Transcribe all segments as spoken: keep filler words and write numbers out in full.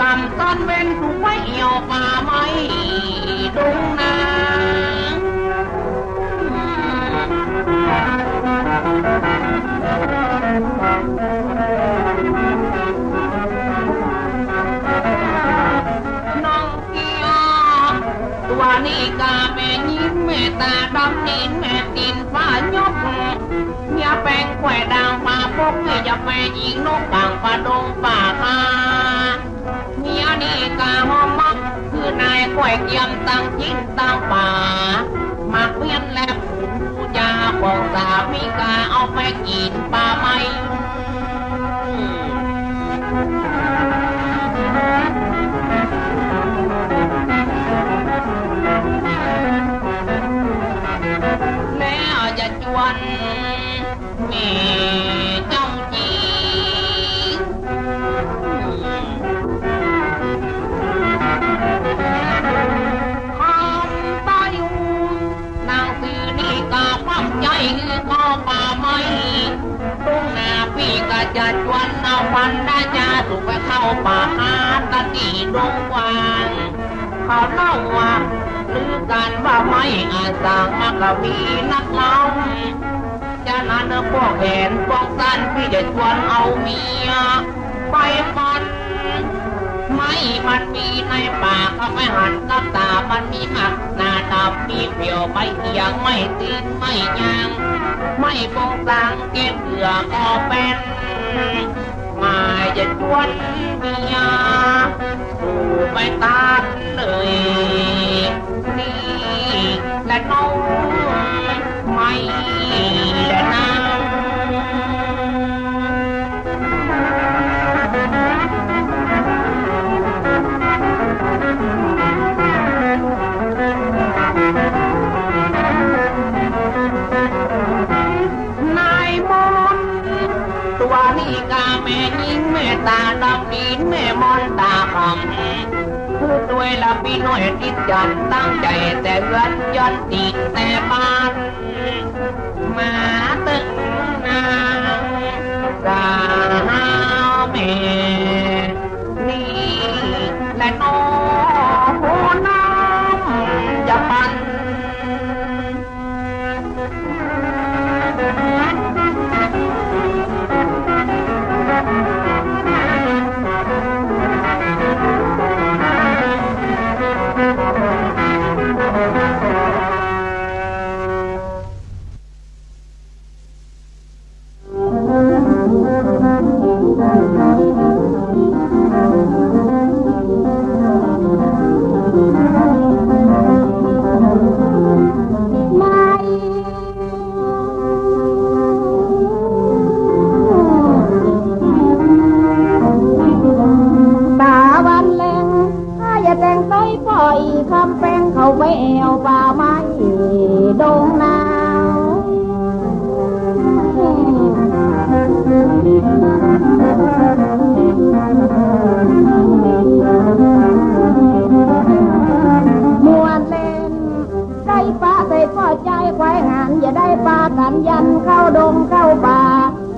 กำต้นเว้นสุขไปเอี่ยวป่าไม้ดงนา น้องเกียว ตัวนี้กาแม่ญิงแม่ต๋าดำนินแม่ตี๋นฟ้ายก เมียแปงแขว่ดาวป่าปก เมียจะแปงยิงนกต่างป่าดงป่าคา เมียนี้กาหอมมัก คือนายแขว่เกียมตังจิ๊กตังป๋า มักเมี้ยนแลบ ผู้จาของสามีกาเอาไปกิ๋นป่าไม้ แล้วจะจวนแม่เจ้าจริง คำตาอยู่ นางสีนี้กาความใจ๋หื้อเข้าป่าไม้ ตรงหน้าปี้กาจะจวนเอาพันราชาสุขไปเข้าป่าหาตะกี้ดงกว้าง เขาเล่าว่า ลือกั๋นว่าไม้อาสางมากะมีนักเล่า จานั้นเน่อป้อแผนป้องสั้นปี้จะจวนเอาเมียไปมัน ไม้มันมีในป่าก็ไปหันกับต๋า มันมีหมากหน้าดำ มีเปียวไม้เอียง ไม้ตี๋น ไม้ยาง ไม้ปงสังเกตเอือก็เป๋น หมายจะจวนเมีย สู่ไปตันเลย นี่แหละน้อง ไม่แหละนาง นายมนต์ ตัวนี้กาแม่ญิงแม่ต๋าดำตี๋นแม่มนต์ต๋าคำ ผู้ตวยละปี้น้อยติดจันตั้งใจ๋แต่เฮือนย้อนตี๋นแต่บ้าน มาตึงนางสาวแม่ นี่แหละน้องผู้น้ำจะปัน ต๋าวันแลง ข้าอย่าแต่งต้อยป่อย คำแปงเข้าไปแอ่วป่าไม้ดงหนาว ม่วนเล่น ได้ปะใส่ป้อจายควายหาน อย่าได้ปากั๋นยันเข้าดงเข้าป่า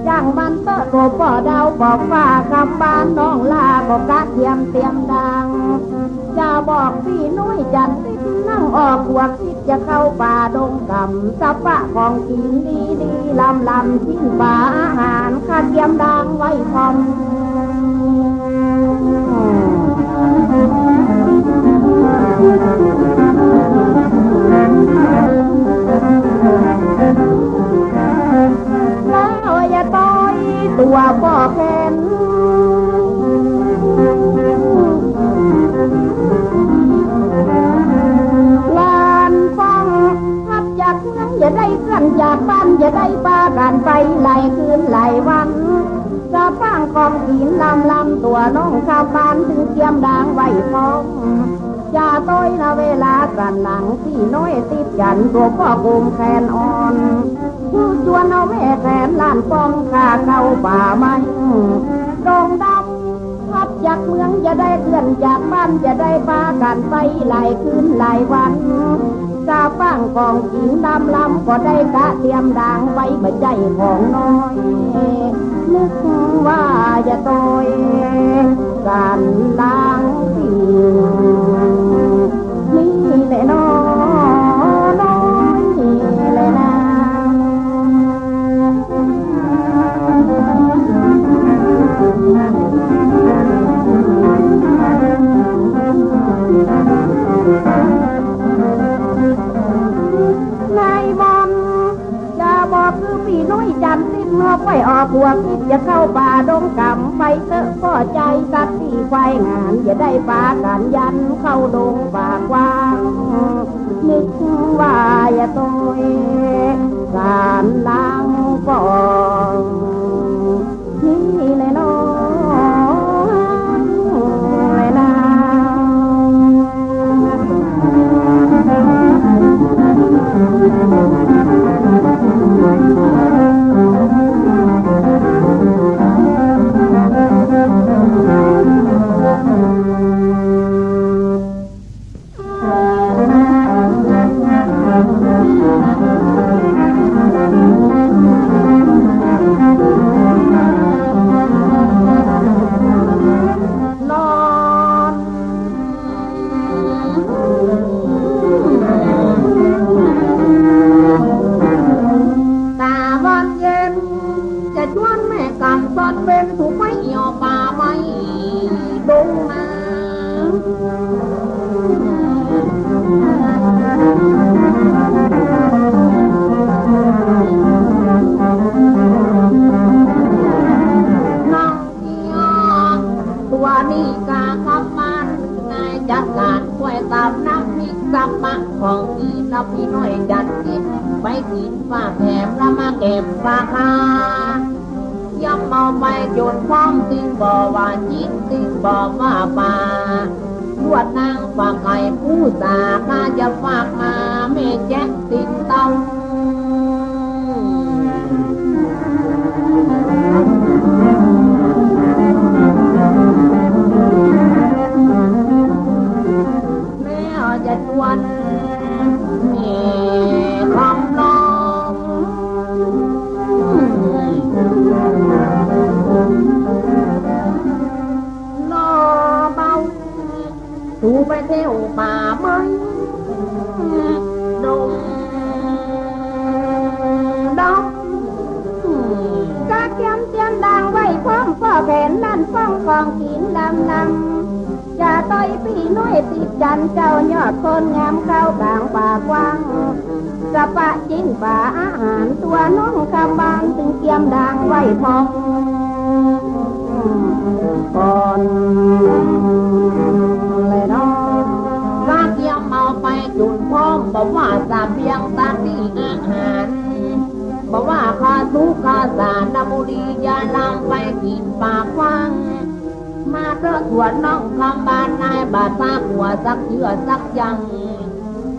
จ้างมันเต๊อะ โกป้อดาวปอกฟ้า คำบ้านน้องลาก็กะเกียมเตียมดัง จะบอกปี้น้อยจันทร์ติดนั่งออกหัวคิดจะเข้าป่าดงกำ สะปะของกิ๋นดีๆ ลำๆ ชิ้นป๋าอาหาร ข้าเกียมดางไว้พร้อม แล้วอย่าต้อยตั๋วป้อแคน หลานป้อง ฮับจากเมืองอย่าได้เกื้อนจากบ้าน อย่าได้ปากั๋นไปหลายคืนหลายวัน สะปางของกิ๋นลำๆ ตั๋วน้องข้าบ้านตึงเกียมดางไว้พร้อม อย่าต้อยนะเวลาสันหลัง ปี้น้อยติดจันทร์ ตั๋วป้อกุมแคนอ่อน ผู้จวนเอาแม่แคนหลานป้องข้าเข้าป่าไม้ดงดำ ฮับ จากเมืองจะได้เคลื่อน จากบ้านจะได้ปากั๋นไป หลายคืนหลายวัน จะป้างของกิ๋นลำๆ ก็ได้กะเตรียมดางไว้ บ่ใจ้ของน้อย นึกว่าจะโตยสันหลังสิ่งนี้แหละน้อ น้อยแหละนา นายมนต์จะบอกคือปี้น้อยจันทร์ ติ๊กนอกไว้ออกหัว คิดจะเข้าป่าดงกำ ไปเต๊อะป้อจายสัตว์ตี้ควายงาน อย่าได้ปากั๋นยันเข้าดงป่ากว้าง นึกว่าจะโตยสันหลังป้อง นี่แหละน้อ แหละนา นอน ตาวันเย็น จะจวนแม่กำซ่อนเว้น ถูกไม้เหี่ยวป่าไม้ดงนา น้องเหี่ยว ตั๋วนี้กาคำมัน นายจัดก๋านก้วยตำน้ำพริกสะปะ ของกิ๋นละปี้น้อยจันทร์กิ๋น ไปกิ๋นปาแถมละมาเก็บปาคา ย้ำเอาไปจุ่นพร้อม ตึงบ่ว่าจิ๊ก ตึงบ่ว่าป่า ลวดนางปาไก่ผู้สา ข้าจะฝากมาแม่แจ๊ะติ่งเต้า แล้วจะชวนแม่คำลอง รอเบา ตูไปเที่ยวป่าไม้ดงดำ กะเตรียมเตรียมดางไว้พร้อม ป้อแผนนั่นป้องของกิ๋นลำลำ จะต้อยปี้น้อยติดจันทร์ เจ้ายอดคนงาม เข้ากลางป่ากว้าง สะปะจิ๊นป่าอาหาร ตั๋วน้องคำบาน ตึงเตรียมดางไว้พร้อมก่อนแลน้อ ว่าเตรียมเอาไปจุ่นพร้อม บ่ว่าเสบียงตาตี้อาหาร บ่ว่าข้าวสุกข้าวสาร น้ำบุหรี่ยาลาม ไปกิ๋นป่ากว้าง มาเต๊อะตั๋วน้องคำบาน นายบ่าซักหัวสักเยื่อสักอย่าง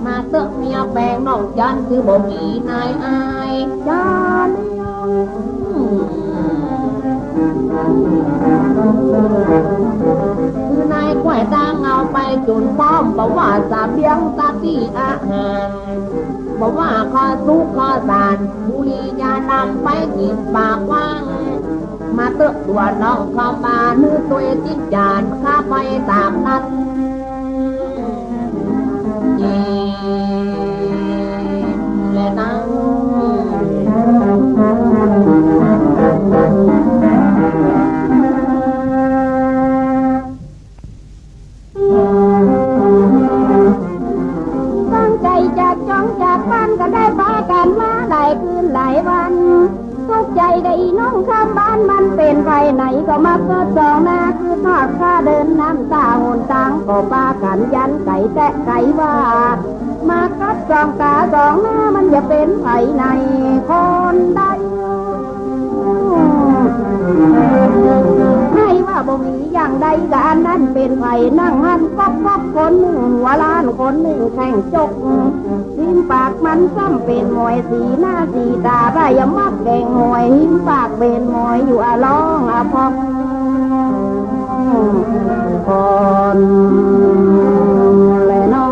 มาเต๊อะเมียแปงน้องจันทร์ คือบ่มีนายอายจาเลี้ยง คือนายก้วยตางเอาไปจุ่นพร้อม บ่ว่าเสบียงตาตี้อาหาร บ่ว่าข้าวสุกข้าวสาร บุหรี่ยาลาม ไปกิ๋นป่ากว้าง มาเต๊อะตั๋วน้องคำบาน หื้อตวยจิ๊นจาน ข้าไปต๋ามนัด เย็นแลน้อ ตั้งใจ๋จากจ๋องจากบ้าน ก็ได้ปากั๋นมาหลายคืนหลายวัน ตกใจ๋ได้น้องคำบาน มันเป๋นไปไหน ก็มาเกิดสองหน้า คือทอดข้าเดินน้ำต๋า หนตางก็ปากั๋นยันไก๋แต๊ไก๋ว่า มากับสองต๋าสองหน้า มันจะเป๋นไปไหนคนใด ใค่ว่าบ่มีอย่างใด กะอันนั้นเป๋นไผ นั่งหันก๊อกๆ คนนึ่งหัวล้าน คนนึ่งแข้งจก ริมปากมันซ้ำเป๋นหมอย สีหน้าสีต๋าได้ยะมักแดงหมอย ริมปากเป๋นหมอยอยู่อะลองอะพอง อนแลน้อ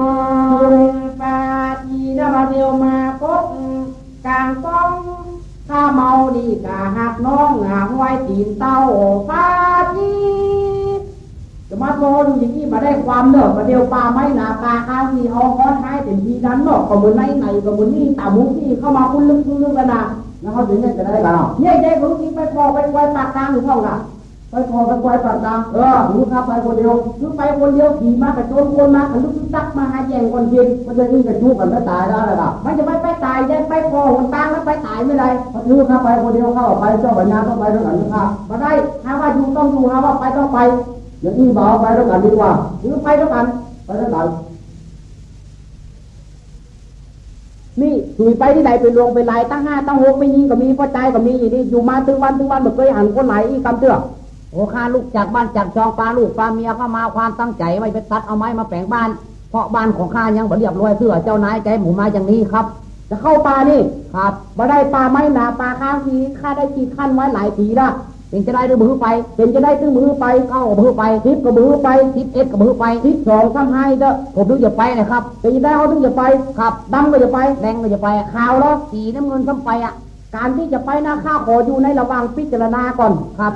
ง ปาจีนมาเดียวมาปกกลางก้อง ข้าเมานี่กะหักน้องหาห้วยตี๋นเต้า ปาจีน จะมาโตอยู่อย่างนี้บ่ได้ความเนาะ บ่าเดียวป่าไม้หนาป่าคาสีเอาฮ้อนฮ้ายเต็มทีนั้นเนาะ ก็เหมือนในไหนก็เหมือนนี่ตามุกนี่เข้ามาคุ้นลึกคุ้นลึกแล้วนะ แล้วเขาจะเนี่ยจะได้กันเนาะ เนี่ยได้รู้ที่ไปปอไปควายปากกลางหรือเปล่าล่ะ ไปปอไปควายปากกลาง เออ หื้อข้าไปคนเดียว หื้อไปคนเดียว ขี่มากระโจนคนมากระลึกตักมาหาแย่งคนกิน มันจะนี่กระจุกกันไม่ตายแล้วล่ะ มันจะไม่ไปตาย ได้ไปปอหนตางแล้วไปตายไม่ได้ หื้อข้าไปคนเดียว ข้าไป เจ้าพญาต้องไปด้วยกันข้า บ่ได้ หาว่าอยู่ต้องอยู่ หาว่าไปต้องไป อย่างนี้บ่าวไปด้วยกันดีกว่า หื้อไปด้วยกัน ไปด้วยกัน นี่ สุยไปตี้ไหน ไปหลวงไปหลาย ตั้งห้าตั้งหก แม่ญิงก็มี ป้อจายก็มี อย่างนี้ อยู่มาตึงวันตึงวัน บ่เกยหันคนไหน อี้กำเตื้อ โอ้ ข้าลุกจากบ้านจากจอง ปาลูกปาเมียเข้ามา ความตั้งใจ๋ว่าไปตัดเอาไม้มาแป๋งบ้าน เพราะบ้านของข้ายังบ่เรียบร้อยเตื้อ เจ้านายใจ๋หมู่มาอย่างนี้ครับ จะเข้าป่านี่ ครับ บ่ได้ป่าไม้หนาป่าคาสี ข้าได้ขีดคั่นไว้หลายปี๋ละ เป๋นจะได้ตึงบ่หื้อไป เป๋นจะได้ตึงบ่หื้อไป เก้าก็บ่หื้อไป สิบก็บ่หื้อไป สิบเอ็ดก็บ่หื้อไป สิบสองซ้ำฮ้ายเต๊อะ ผมถึงจะไปนะครับ เป๋นจะได้เขาถึงจะไป ครับ ดำก็จะไป แดงก็จะไป ขาวเหรอ สีน้ำเงินซ้ำไปอะ ก๋านตี้จะไปนะ ข้าขออยู่ในระหว่างพิจารณาก่อน ครับ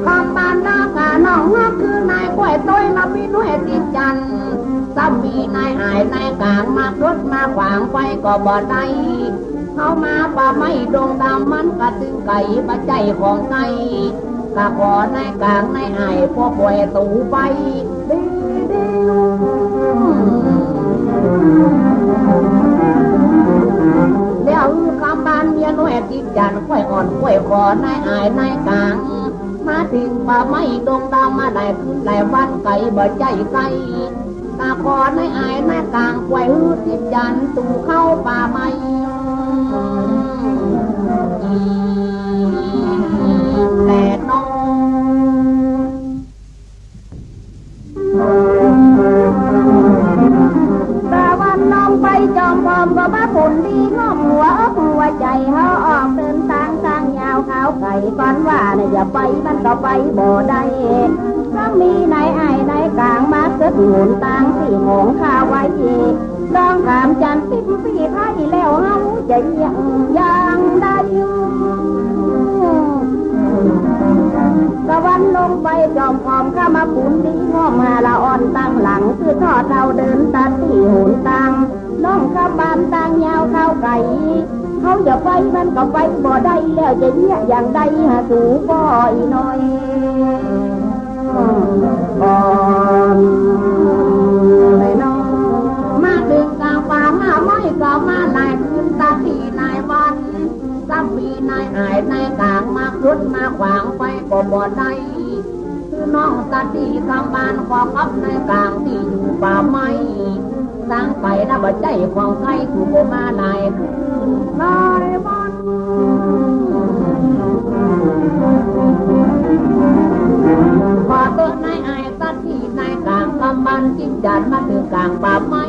คำบานนากาน้องฮักคือนายก้อยต้อยมาปี้น้อยติดจันทน์ ซ้ำมีนายอ้ายนายก๋างมาเกิดมาขวางไปก็บ่ได้ เฮามาป่าไม้ดงดำมันกะตึงไก๋บ่ใจ้ของใก้ กะขอนายก๋างนายอ้ายพอป่อยตูไป เดี๋ยวคำบานเมียน้อยติดจันทน์ ค่อยอ้อนค่อยขอนายอ้ายนายก๋าง มาเถิงป่าไม้ดงดำมาหลายคืนหลายวันไก๋บ่ใจ้ใก้ กะขอนายอ้ายนายก๋างป่อยหื้อติดจันทน์ตูเข้าป่าไม้แลน้อง ตะวันน้องไปจอมพร้อมก็มาผลดีง่อมหัวอกหัวใจ๋เฮาออกเดินตางตางยาวขาวไก๋ ก่อนว่าน่ะจะไปมันก็ไปบ่ได้ ซ้ำมีนายอ้ายนายก๋างมาเกิดหนตางตี้ของข้าไว้ ลองถามจันทร์ปิ๊บปี้ไพร่แล้วเฮาจะเยี่ยงอย่างใด ตะวันลงไปจอมพร้อมข้ามาผลดีง่อมหาละอ่อนตังหลัง คือทอดเฮาเดินตัดตี้หนตาง น้องคำบานตางยาวขาวไก๋ เฮาจะไปมันก็ไปบ่ได้ แล้วจะเยี่ยอย่างใดหาสูบ่อีน้อย ก่อนเลยน้อง มาเถิงกลางป่ามาไม้ก็มาหลายคืนตาตี้หลายวัน ซ้ำมีนายอ้ายนายก๋างมาเกิดมาขวางไปก็บ่ได้ คือน้องตาตี้คำบานขอกับนายก๋างตี้อยู่ป่าไม้ ตางไปนะบ่ใจ้ของใก้ ตูก็มาหลายคืนหลายวัน ขอเต๊อะนายอ้ายตาตี้นายก๋างคำบานจิตจันทน์ มาเถิงกลางป่าไม้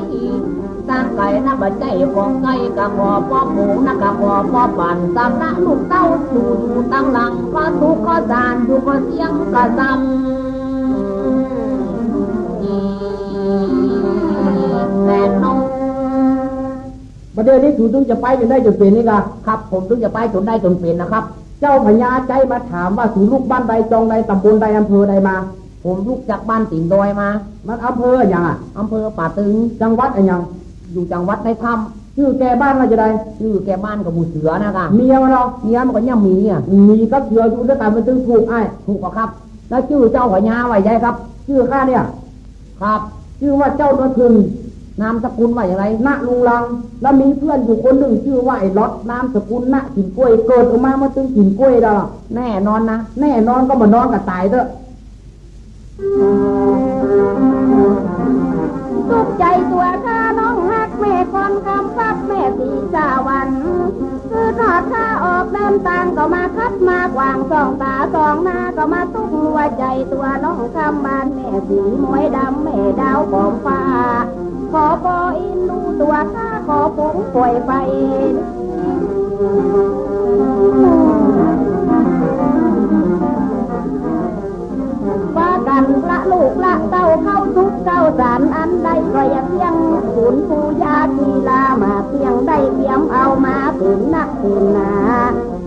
ตางไก๋นะบ่ใจ้ของใก้ กะขอป้อหมูนะ กะขอป้อปั่น สำนักลูกเต้าสู่อยู่ตางหลัง ขอสุขขอสานอยู่ขอเสียงกะซำ แม่นน้อง บ่าเดี่ยวนี้สูตึงจะไปจ๋นได้จ๋นเป๋นนี่กะ ครับ ผมตึงจะไปจ๋นได้จ๋นเป๋นนะครับ เจ้าพญาใจ๊มาถามว่าสูลุกบ้านใด จองใด ต๋ำบลใด อำเภอใดมา ผมลุกจากบ้านตี๋นดอยมา มันอำเภออะหยังอะ อำเภอป่าตึง จังหวัดอะหยัง อยู่จังหวัดในถ้ำ จื้อแก่บ้านว่าจะใด จื้อแก่บ้านก็หมู่เสือนะกะ เมียมันเนาะ เมียมันก็ยังมีอะ หมีกับเสืออยู่ตวยกั๋นมันตึงถูกอ้าย ถูกอะครับ แล้วจื้อเจ้าพญาว่าจะใดครับ จื้อข้าเนี่ย ครับ จื้อว่าเจ้าเดือนเพ็ญ นามสกุลว่าอย่างไร ณ ลุงรัง แล้วมีเพื่อนอยู่คนนึ่งจื้อว่าไอ้ล็อต นามสกุล ณ กิ๋นก้วย เกิดออกมามันตึงกิ๋นก้วยดอก แน่นอนนะ แน่นอนก็บ่นอนก็ต๋ายเต๊อะ สุขใจ๋ตั๋วข้าน้องฮักแม่คอนคำกับแม่ศรีสาหวัน คือทอดข้าออกเดินตางก็มาคัดมาขวาง ส่องต๋าส่องหน้าก็มาตุ๊กหัวใจ๋ตั๋วน้องคำบานแม่ศรีหมวยดำแม่ดาวขอบฟ้า ขอปออินดูตั๋วข้าขอผงป่อยไป ละเต้าเข้าสุกเข้าสารอันใดก็อย่าเสี้ยง ขุนปู่ย่ากีฬามาเสี้ยงได้เตรียมเอามาเป๋นนักเป๋นหนา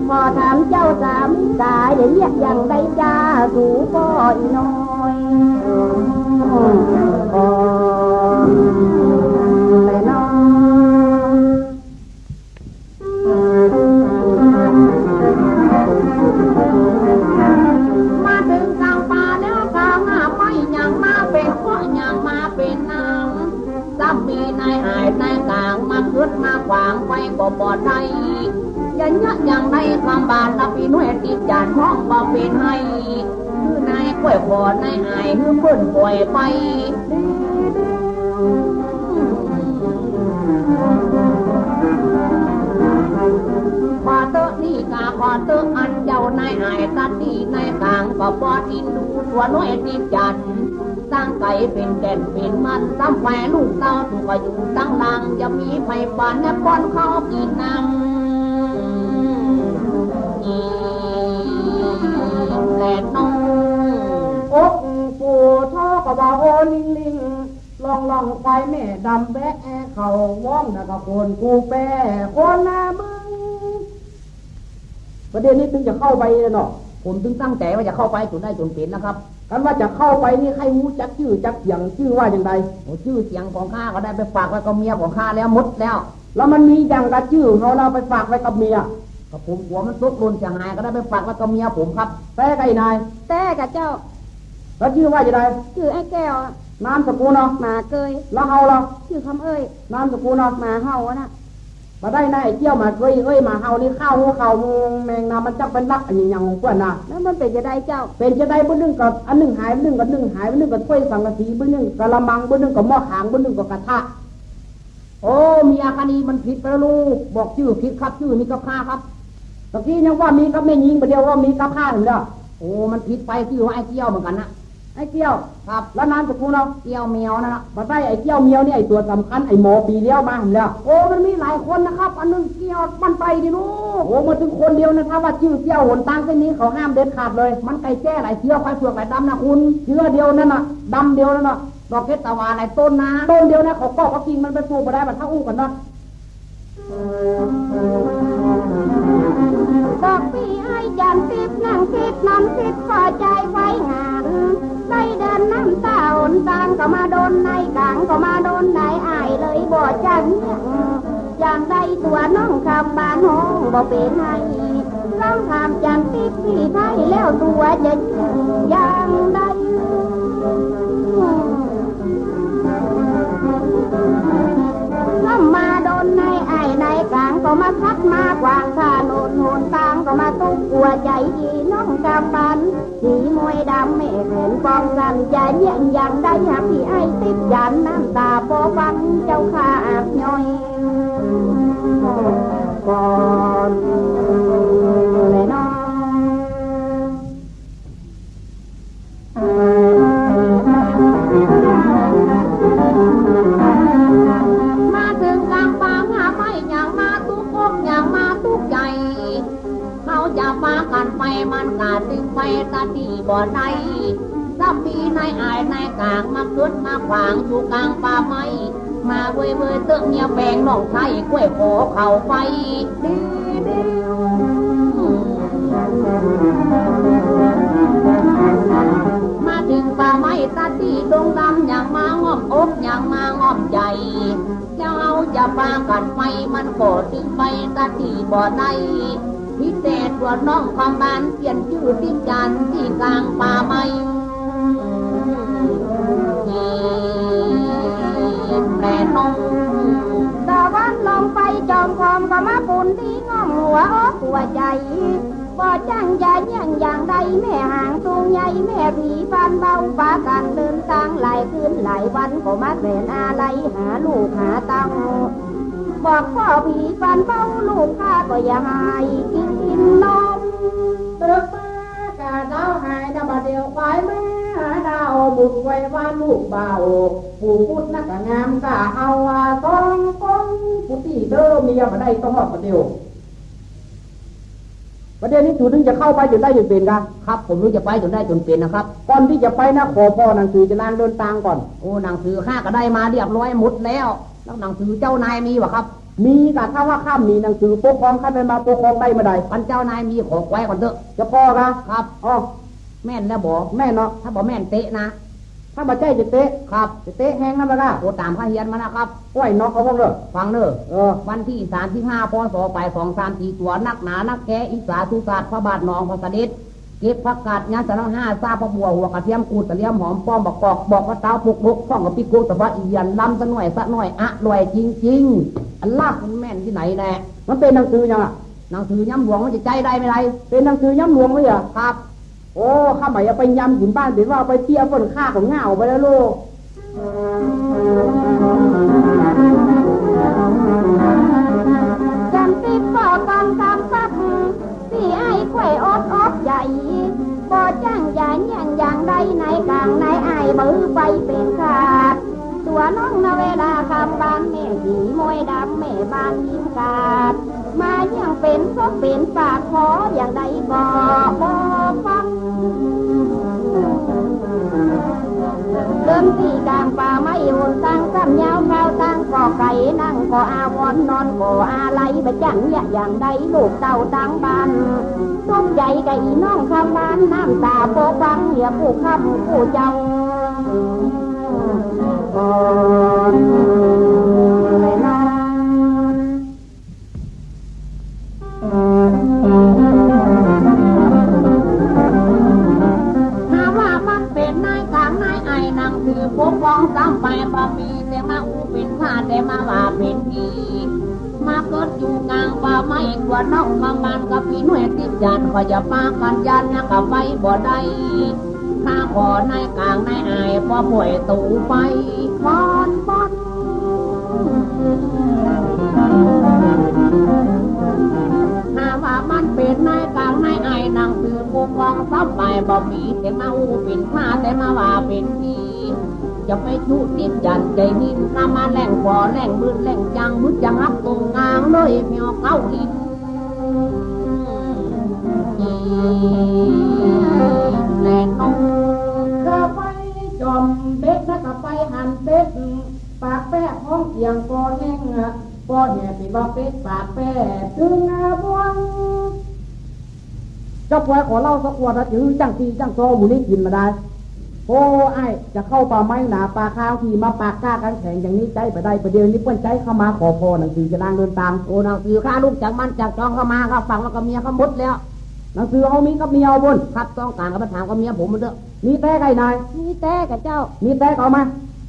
ขอถามเจ้าสามิกา อย่าเยียะอย่างใดจา สูป้ออีน้อย อืม ก่อนแลน้อ มาเถิงกลางป่าแล้วกลางหน้าไป ย่างมาเป๋นเกาะ ย่างมาเป๋นน้ำ ซ้ำมีนายอ้ายนายก๋าง มาขึดมาขวางไปก็บ่ได้ อย่าเยียะอย่างใด คำบาลละปี้น้อยติดจ๋าน ฮ้องบ่เป๋นไห้ คือนายก้อยขอนายอ้าย หื้อเปิ้นป่อยไป ขอเต๊อะนี่กา ขอเต๊อะอันเจ้านายอ้าย ตาตี้นายก๋าง ก็ปอดอินดูตั๋วน้อยติดจ๋าน ตั้งไก๋เป๋นแก่นเป๋นมัน ซ้ำไปลูกเต้าตุ๊กก็อยู่ตังหลัง จะมีใผปานและป้อนข้าวกิ๋นน้ำอีกแลน้อ อกปู่ท่อก็ว่าโอลิงลิง ล่องล่องควายแม่ดำแวะแอเขาว้องนะกะโคนกูแป โคนนามึง ประเดี๋ยวนี้ตึงจะเข้าไปเนาะ ผมตึงตั้งใจ๋ว่าจะเข้าไปจ๋นได้จ๋นเป๋นนะครับ คันว่าจะเข้าไปนี่ใค่ฮู้จักจื้อจักเสียง จื้อว่าอย่างใด โอ้ จื้อเสียงของข้าก็ได้ไปฝากไว้กับเมียของข้าแล้วหมดแล้ว แล้วมันมีอย่างกะจื้อของเฮา เฮาไปฝากไว้กับเมีย ก็ผมกั๋วมันตกหล่นเสียหาย ก็ได้ไปฝากไว้กับเมียผมครับ แต๊ก่ะอีนาย แต๊ก่ะเจ้า แล้วจื้อว่าจะใด จื้อไอ้แก้วอะ นามสกุลเนาะ หมาเกย แล้วเฮาล่ะ จื้อคำเอ้ย นามสกุลเนาะ หมาเห่าอะนะ บ่ได้นะ ไอ้เกี้ยวหมาเกยเอ้ยหมาเห่านี่ ข้าฮู้ข่าวแมงนะ มันจักเป๋นลักษณะอะหยังของเปิ้นนะ แล้วมันเป๋นจะใดเจ้า เป๋นจะใด บ่นึ่งก็อันนึ่งหาย บ่นึ่งก็นึ่งหาย บ่นึ่งก็ถ้วยสังกะสี บ่นึ่งกะละมัง บ่นึ่งก็หม้อขาง บ่นึ่งก็กระทะ โอ้ เมียข้านี่มันผิดไปแล้วลูก บอกจื้อผิดครับ จื้อมีกับข้าครับ ตะกี้ยังว่ามีกับแม่ญิง บ่าเดี่ยวว่ามีกับข้าแหมแล้ว โอ้ มันผิดไป จื้อว่าไอ้เกี้ยวเหมือนกั๋นนะ ไอ้เกี้ยว ครับ แล้วนามสกุลเฮา เกี้ยวเมียวนั่นน่ะ บ่ใจ้ ไอ้เกี้ยวเมียวนี่ไอ้ตั๋วสำคัญ ไอ้หมอปี๋เลี้ยวมาแหมแล้ว โอ้ มันมีหลายคนนะครับ อันนึ่งเกี้ยวมันไปดิลูก โอ้ มาเถิงคนเดียวนะ ถ้าว่าจื้อเกี้ยวหนตางเส้นนี้เขาห้ามเด็ดขาดเลย มันไก่แจ้หลายเจื้อ ควายเผือกหลายดำนะคุณ เจื้อเดียวนั่นน่ะ ดำเดียวนั่นน่ะ ดอกเพชรตะวันหลายต้นนะ ต้นเดียวนะ เขาก็เอากิ่งมันไปปลูกบ่ได้ บ่าถ้าอู้กั๋นเนาะ บอกปี้ไอ้จันติ๊บ นั่งติ๊บนอนติ๊บ ก็ใจ๋ไฟงาน ได้เดินน้ำตาหนตางก็มาโดนนายก๋าง ก็มาโดนนายอ้ายเลยบ่จัง อย่างใดตั๋วน้องคำบานฮ้องบ่เป๋นไห้ ลองถามจันติ๊บปี้ไพแล้วตั๋วจะจื้ออย่างใด ซ้ำมาโดนนายอ้ายนายก๋างก็มาขัดมาขวาง ถนนหนตางก็มาตุ๊กกั๋วใจ๋อีน้องกำบาน สีมวยดำแม่แขนปองสั้น จะเยียะอย่างใด หากปี้ไอ้ติ๊บหยาดน้ำต๋าปอฟังเจ้าข้าอับย่อยก่อนแลน้อ มาเถิงกลางป่าหาไป อย่างมาตุ๊กอก อย่างมาตุ๊กใจ๋ เขาจะปากั๋นไป มันก็ตึงไปตะตี้บ่ได้ ซ้ำมีนายอ้ายนายก๋าง มาขึดมาขวางอยู่กลางป่าไม้ มาเว้ยเว้ยเต๊อะเมียแปงน้องใส ก้วยขอเข้าไป มาเถิงป่าไม้ตะตี้ดงดำ อย่างมาง่อมอก อย่างมาง่อมใจ๋ แล้วเฮาจะปากั๋นไป มันก็ตึงไปตะตี้บ่ได้ มีแต่ตั๋วน้องคำบาน เปลี่ยนจื้อติ๊บจันตี้กลางป่าไม้ แม่น้อง ตะวันลงไปจอมคอมก็มาปุ่นตี้ง่อมหัวอกหัวใจ๋ บ่จังจะเยียะอย่างใด แม่หางสูงใหญ่ แม่ผีฟันเบา ปากั๋นเดินตางหลายคืนหลายวัน ก็มาแสนอาลัยหาลูกหาเต้า บอกป้อผีฟันเบา ลูกข้าก็อย่าหายกิ๋นนม ตรึกมากะดาวหายนะ บ่าเดี่ยวควายแม่หาดาว บุญไว้ว่าลูกบ่าว ปู่พุทธนักงามกะเอาว่าสองคน ผู้ตี้เด้อ เมียบ่ได้ต้องฮอดบ่าเดี่ยว ประเดี๋ยวนี้สูถึงจะเข้าไปจ๋นได้จ๋นเป๋นกา ครับ ผมถึงจะไปจ๋นได้จ๋นเป๋นนะครับ ก่อนตี้จะไปนะ ขอผ่อหนังสือจะลางเดินตางก่อน โอ้ หนังสือข้าก็ได้มาเรียบร้อยหมดแล้ว แล้วหนังสือเจ้านายมีบ่ครับ มีกา ถ้าว่าข้ามีหนังสือปกครอง ข้าได้มาปกครองได้เมื่อใด คันเจ้านายมีขอไว้ก่อนเต๊อะ จะผ่อกา ครับ อ้อ แม่นแล้วบ่ แม่นเนาะ ถ้าบ่แม่นเตะนะ ถ้าบ่ใจ้จะเตะ ครับ จะเตะแฮงนักบ่กา โอ้ ต๋ามข้าเฮียนมานะครับ โอ้ย นอกเขาพวกเด้อ ฟังเด้อ เออ วันตี้สามสิบห้า พ.ศ. ไปสองสามสี่ตั๋ว นักหนานักแก่ อิสาสุสาส พระบาทหนองพระเสด็จ เก็บผักกาด หญ้าสะเนาห้า ซาผักบัว หัวกระเทียม ขูดกระเทียม หอมป้อม บักกอก บอกว่าเต้า ปุกลุก พ่องกะปิโก้ ตะบะ อีหยัน ลำซะหน่อย ซะหน่อย อร่อยจริงๆ อันลาบมันแม่นตี้ไหนแน่ มันเป๋นหนังสือหยังอะ หนังสือยำหลวง มันจะใจ๊ได้บ่ได๋ เป๋นหนังสือยำหลวงเลยอะ ครับ โอ้ ข้าบ่อยากไปยำกิ๋นบ้าน เป๋นว่าเอาไปเปี้ยเปิ้น ข้าก็เหง้าไปแล้วลูก จำติดป้อฟังกำซับ ตี้ไอ้ควยอบอบใจ๋ บ่จ้างอย่าเยี่ยงอย่างใด นายกลางนายอ้ายบ่หื้อไปเป๋นขาด ตั๋วน้องนะเวลาคำบาน แม่สีมวยดำ แม่บ้านยิ้มกาด มาเยี่ยงเป๋นศพเป๋นปาก ขออย่างใดก็บ่ฟัง เดินตี้กลางป่าไม้ หนตางซ้ำยาว ก้าวตางก็ไก๋ นั่งก็อาวรณ์ นอนก็อาลัย บ่จ้างเยี่ยงอย่างใด ลูกเต้าตังบ้าน ตุ๊กใจ๋กับอีน้องคำบาน น้ำต๋าโปะฟัง เหียผู้ค้ำผู้เจ้า ก่อนเลยนะ หาว่ามันเป๋นนายกลางนายอ้าย หนังสือปกครองซ้ำไปบ่มี แต่มาอู้เป๋นข้า แต่มาว่าเป๋นพี่ มาเกิดอยู่กลางป่าไม้ กั๋วน้องคำบานกับพี่หน่วยติ๊บจันทร์ ก็อย่าปากั๋นยันนะ ก็ไปบ่ได้ ข้าขอนายกลางนายอ้าย บ่ป่วยตูไปปอนปอน หาว่ามันเป๋นนายกลางนายอ้าย หนังสือปกครองซ้ำไปบ่มี แต่มาอู้เป๋นข้า แต่มาว่าเป๋นพี่ จะไปจุติ๊บจันทร์ใจ๋นิน ข้ามาแล่งบ่อแล่งมืดแล่งจัง มืดจังอับตรงกลางเลย แผวเก้าอิน อีแลนอง ข้าไปจ่อมเบ็ด แล้วก็ไปหั่นเบ็ด ปากแป๊ะฮ้องเสียงปอแห้ง ปอแห้งสิว่าเบ็ดปากแป๊ะ ตึงอาบวง เจ้าปอยขอเหล้าสักขวดนะ จื้อจั่งตี้จั่งซอหมู่นี้กิ๋นบ่ได้ โอ้ อ้าย จะเข้าป่าไม้หนาป่าคาว ตี้มาปากก้ากังแข็งอย่างนี้ใจ๊บ่ได้ ประเดี๋ยวนี้เปิ้นใจ๊เข้ามาขอผ่อหนังสือจะลางเดินตาง โอ้ หนังสือข้าลูกจากมันจากจองเข้ามา ข้าฟังแล้วก็เมียข้าหมดแล้ว หนังสือเฮามีกับเมียเฮาบุ่น ครับ ต้องก๋านก็มาถามกับเมียผมมันเต๊อะ มีแต๊ก่ะนาย มีแต๊ก่ะเจ้า มีแต๊ก็เอามา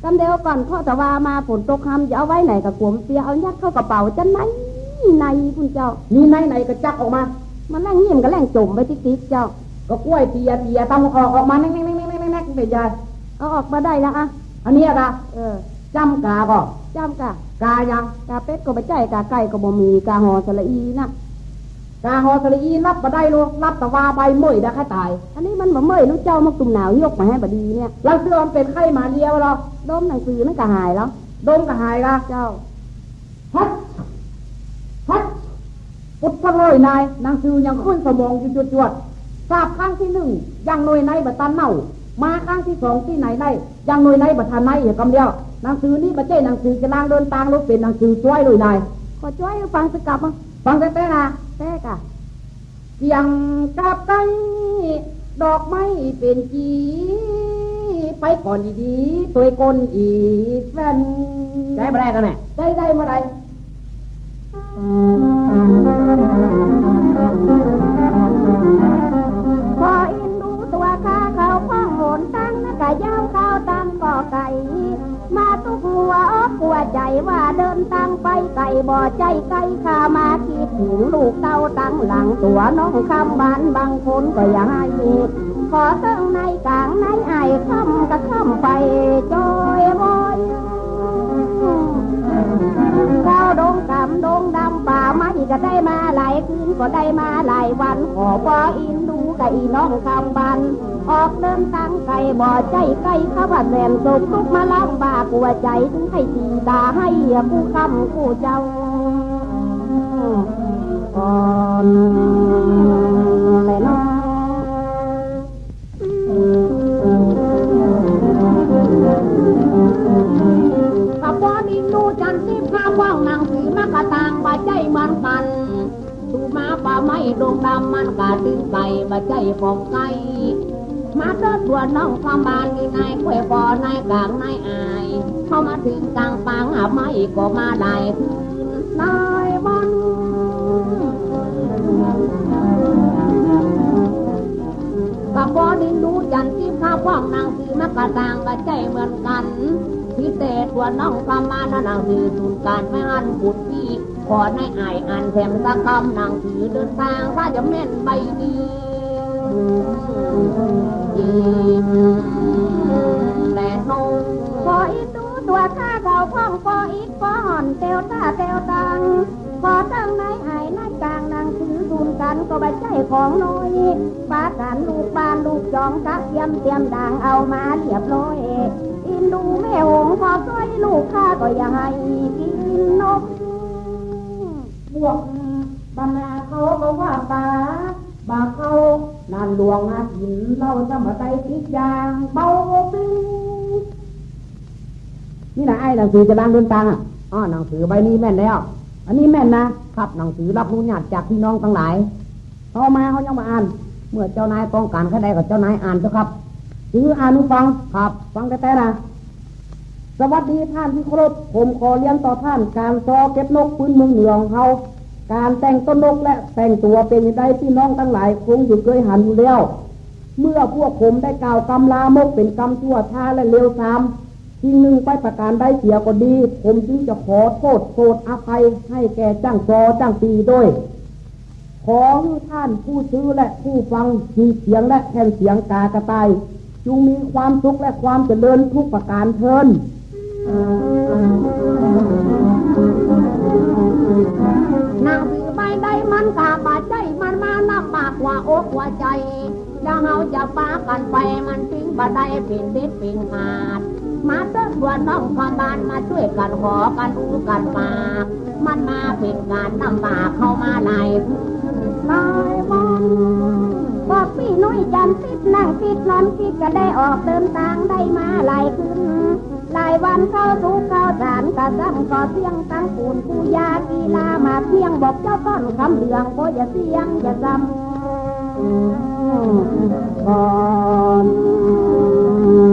กำเดียวก่อน ข้อตะวามาฝนตกฮำ จะเอาไว้ไหนก็กั๋วมันเปีย เอายัดเข้ากระเป๋าจะในในพุ้นเจ้า มีในไหนก็จักออกมา มันแล่งหิ้มกับแล่งจ่มไว้ติ๊กๆ เจ้า ก็กล้วยเปียเปียตำออกออกมาแน่กๆๆๆๆ เป๋นใด เอาออกมาได้แล้วอะ อันเนี้ยก่ะ เออ จ้ำกาก่อ จ้ำกา กาหยัง กาเป็ดก็บ่ใจ้ กาไก่ก็บ่มี กาหอสระอีนะ กาหอสระอีนับบ่ได้ลูก นับตะวาใบเมื่อยได้แค่ต๋าย อันนี้มันบ่เมื่อยลูกเจ้า มกตุ่มหนาว ยกมาแหมบ่ดีเนี่ย แล้วเสื้อมันเป๋นไข้มาเลียบ่ลอ ดมหนังสือมันก็หายแล้ว ดมก็หายก่ะ เจ้า ฮัด ฮัด ปุดปะโลยนาย หนังสือยังขึ้นสมองอยู่จวดๆ สาบครั้งตี้นึ่ง ยังหน่วยในบ่ตันเน่า มาครั้งตี้สองตี้ไหนได้ ยังหน่วยในบ่ทันในเหียกำเดียว หนังสือนี้บ่ใจ้หนังสือจะลางเดินตางลูก เป๋นหนังสือจ้วยเลยนาย ขอจ้วยฟังสักกับ ฟังแต๊ๆ นะ แต๊ก่ะ เสียงกาบไก่ ดอกไม้เป๋นจี ไปก่อนดีๆ ตวยก้นอีแฟน ใจ๊บ่ได้ก่ะแน่ ใจ๊ได้เมื่อใด พออินดูตั๋วข้าเขาข้องหนตางนักกะยาว ก้าวตางก็ไก๋ มาตุ๊กหัวอกหัวใจ๋ ว่าเดินตางไปไก๋ บ่ใจ้ใก้ ข้ามาคิดถึงลูกเต้าตังหลัง ตั๋วน้องคำบานบางคนก็อย่าให้ ขอเซิ่งนายกลางนายอ้าย ค่ำก็ค่ำไปจ้อยว้อย เข้าดงกำดงดำป่าไม้ก็ได้มาหลายคืน ก็ได้มาหลายวัน ขอปออินดูกับอีน้องคำบาน ออกเดินตางไก๋ บ่ใจ้ใก้ ข้าว่าแสนสุข ทุกข์มาลำบากหัวใจ๋ ถึงได้ตีตาให้ผู้ค้ำผู้เจ้าก่อน ดงดำมันก็ตึงไก๋ บ่ใจ้ของใก้ มาเถิดตัวนน้องคำบาน นี่นายก้วยปอนายก๋างนายอ้าย เข้ามาเถิงกลางปางหาไม้ก็มาหลายคืนหลายวัน ก็ปอดินดูจันทร์ทิพย์ข้าพ่องหนังสือมากระต่างบ่ใจ้เหมือนกั๋น มีแต่ตัวนน้องคำบานหนังสือสูนย์ก๋านแม่ฮั่นปุดปี้ ขอนายอ้ายอ่านแถมสักกำ หนังสือเดินตางถ้าจะแม่นใบนี้ แลน้อง ปออินดูตั๋วข้าเข้าพ่อง ปออินปอห่อนเตียวต้าเตียวตัง ปอเถิงนายอ้ายนายก๋างหนังสือสูนย์ก๋านก็บ่ใจ้ของน้อย ปากั๋นลูกบ้านลูกจองกะเตียมเตียมด่างเอามาเรียบร้อย อินดูแม่หงส์ก็ซ่อยลูกข้าก็อย่าหื้อกิ๋นนม พวกบรรดาเขาก็ว่าป๋าบ่าเข้า นั่นหลวงอาถิน เฮาจะบ่ได้ติดอย่างเบาปิ้ง นี่นะไอ้หนังสือจะล้างเดินตางอะ อ้อ หนังสือใบนี้แม่นแล้ว อันนี้แม่นนะ ครับ หนังสือรับอนุญาตจากพี่น้องตังหลาย เอามา เฮายังบ่อ่าน เมื่อเจ้านายต้องก๋านแค่ใดก็เจ้านายอ่านเถอะครับ จื้ออ่านหื้อฟัง ครับ ฟังแต๊ๆ นะ สวัสดีท่านที่เคารพ ผมขอเรียนต่อท่าน ก๋านซอเก็บนกปื๊นเมืองเหนือของเฮา ก๋านแต่งต้นนกและแต่งตั๋วเป๋นจะใด พี่น้องตังหลายคงจะเกยหันอยู่แล้ว เมื่อพวกผมได้กล่าวกำลามกเป๋นกำชั่วช้าและเลวทราม สิ่งหนึ่งไปประก๋านใดเสียก็ดี ผมจึงจะขอโต้ษโปรดอภัยให้แก่จ้างซอจ้างปีด้วย ขอหื้อท่านผู้จื้อและผู้ฟัง หีบเสียงและแผ่นเสียงก๋ากระต่าย จุ่งมีความสุขและความเจริญทุกประก๋านเทิน หนังสือใบใดมันก็บ่ใจ้ มันมาลำบากหัวอกหัวใจ๋ แล้วเฮาจะปากั๋นไป มันจึงบ่ได้เป๋นเด็ดเป๋นขาด มาเถิดตัวนน้องคำบาน มาจ้วยกั๋นหอกั๋นอู้กั๋นปาก มันมาเป๋นก๋านลำบากเฮามาหลายคืนหลายวัน พวกปี้น้อยจันทร์ทิพย์นั่งปิ๊ดนอนปิ๊ดก็ได้ออกเดินตางได้มาหลายคืนหลายวัน เข้าสุขเข้าสารกะซ้ำก็เสี้ยง ตังปูนปูยากีฬามาเสี้ยง บอกเจ้าก้อนคำเหลือง บ่อย่าเสียงอย่าซ้ำ ก่อน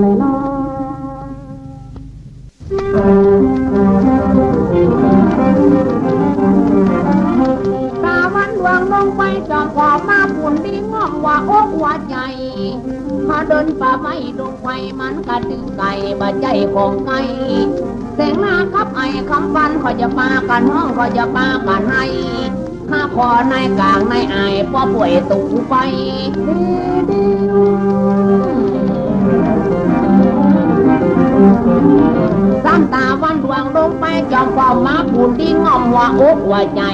เลยเนาะ ต๋าวันหลวงลงไปจอมขอบมาปูนดีง่อมหัวอกหัวใจ๋ พอเดินป่าไม้ดงไฟมันก็ตึงไก๋ บ่ใจ้ของใก้ แสงหน้ากับไอ้คำปัน เขาจะปากั๋นฮ้อง เขาจะปากั๋นไห้ ข้าขอนายก๋างนายอ้าย ปอป่วยตูไป ซ้ำต๋าวันหลวงลงไปจอมขอบมาปูนดีง่อมหัวอกหัวใจ๋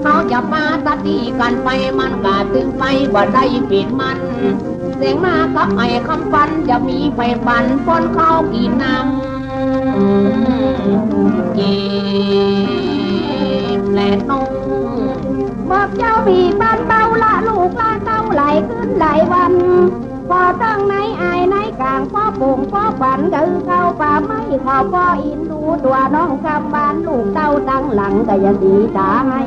เขาจะปาสติกั๋นไป มันก็ตึงไปบ่ได้เป๋นมัน แสงหน้ากับไอ้คำปันจะมีไฟปันป้อนข้าวกิ๋นน้ำ เก็บแลน้อง บอกเจ้ามีบ้านเบาละลูกละเต้าหลายคืนหลายวัน ปอเถิงนายอ้ายนายก๋าง ปอโป่งปอปัน ก็เข้าป่าไม้ ขอปออินดูตั๋วน้องคำบาน ลูกเต้าตังหลังก็อย่าดีต๋าให้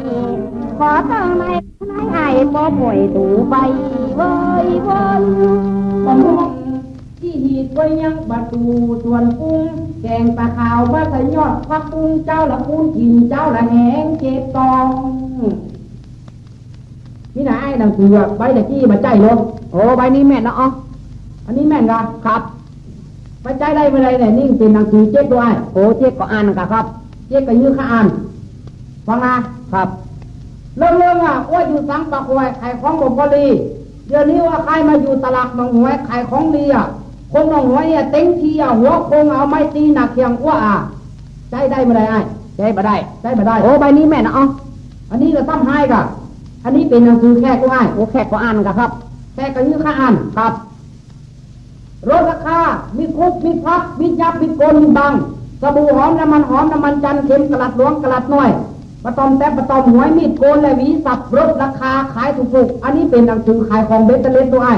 ปอเถิงนาย นายอ้ายปอป่วยตูไปเว้ยเว้ย บ่ฮู้ตี้หีบไว้ยังประตู๋สวนกุ้ง แกงปลาขาวบ่ใส่ยอดผักบุ้ง เจ้าละปูนถิ่น เจ้าละแหงเจ็บตอง นี่นะไอ้หนังสืออะ ใบตะกี้บ่ใจ้ลอ โอ้ ใบนี้แม่นนะ อ๋อ อันนี้แม่นกะ ครับ ไปใจ๊ได้เมื่อใดเนี่ย นี่เป๋นหนังสือเจ๊กด้วย โอ้ เจ๊กก็อ่านกะครับ เจ๊กก็หื้อข้าอ่าน ฟังนะ ครับ เรื่องๆ อะ อั้วอยู่สังปะกวย ขายของบ่ปอดี เดี๋ยวนี้อั้วใค่มาอยู่ตลาดหนองหวย ขายของดีอะ คนหนองหวยเนี่ยเต็งทีอะ หัวโคงเอาไม้ตีหนักเขียงอั้วอะ ใจ๊ได้เมื่อใดอ้าย ใจ๊บ่ได้ ใจ๊บ่ได้ โอ้ ใบนี้แม่นนะ อ๋อ อันนี้ละซ้ำฮ้ายกะ อันนี้เป๋นหนังสือแขกก็อ้าย โอ้ แขกก็อ่านกะครับ แขกก็หื้อข้าอ่าน ครับ ลดราคา มีคุก มีพับ มียับ มีโกน มีบัง สบู่หอม น้ำมันหอม น้ำมันจันทร์ เข็มกลัดหลวง กลัดน้อย ปะตอมแต๊บ ปะตอมหวย มีดโกน และหวีสับ ลดราคา ขายถูกๆ อันนี้เป๋นหนังสือขายของเบ็ดเตอร์เล็ดด้วย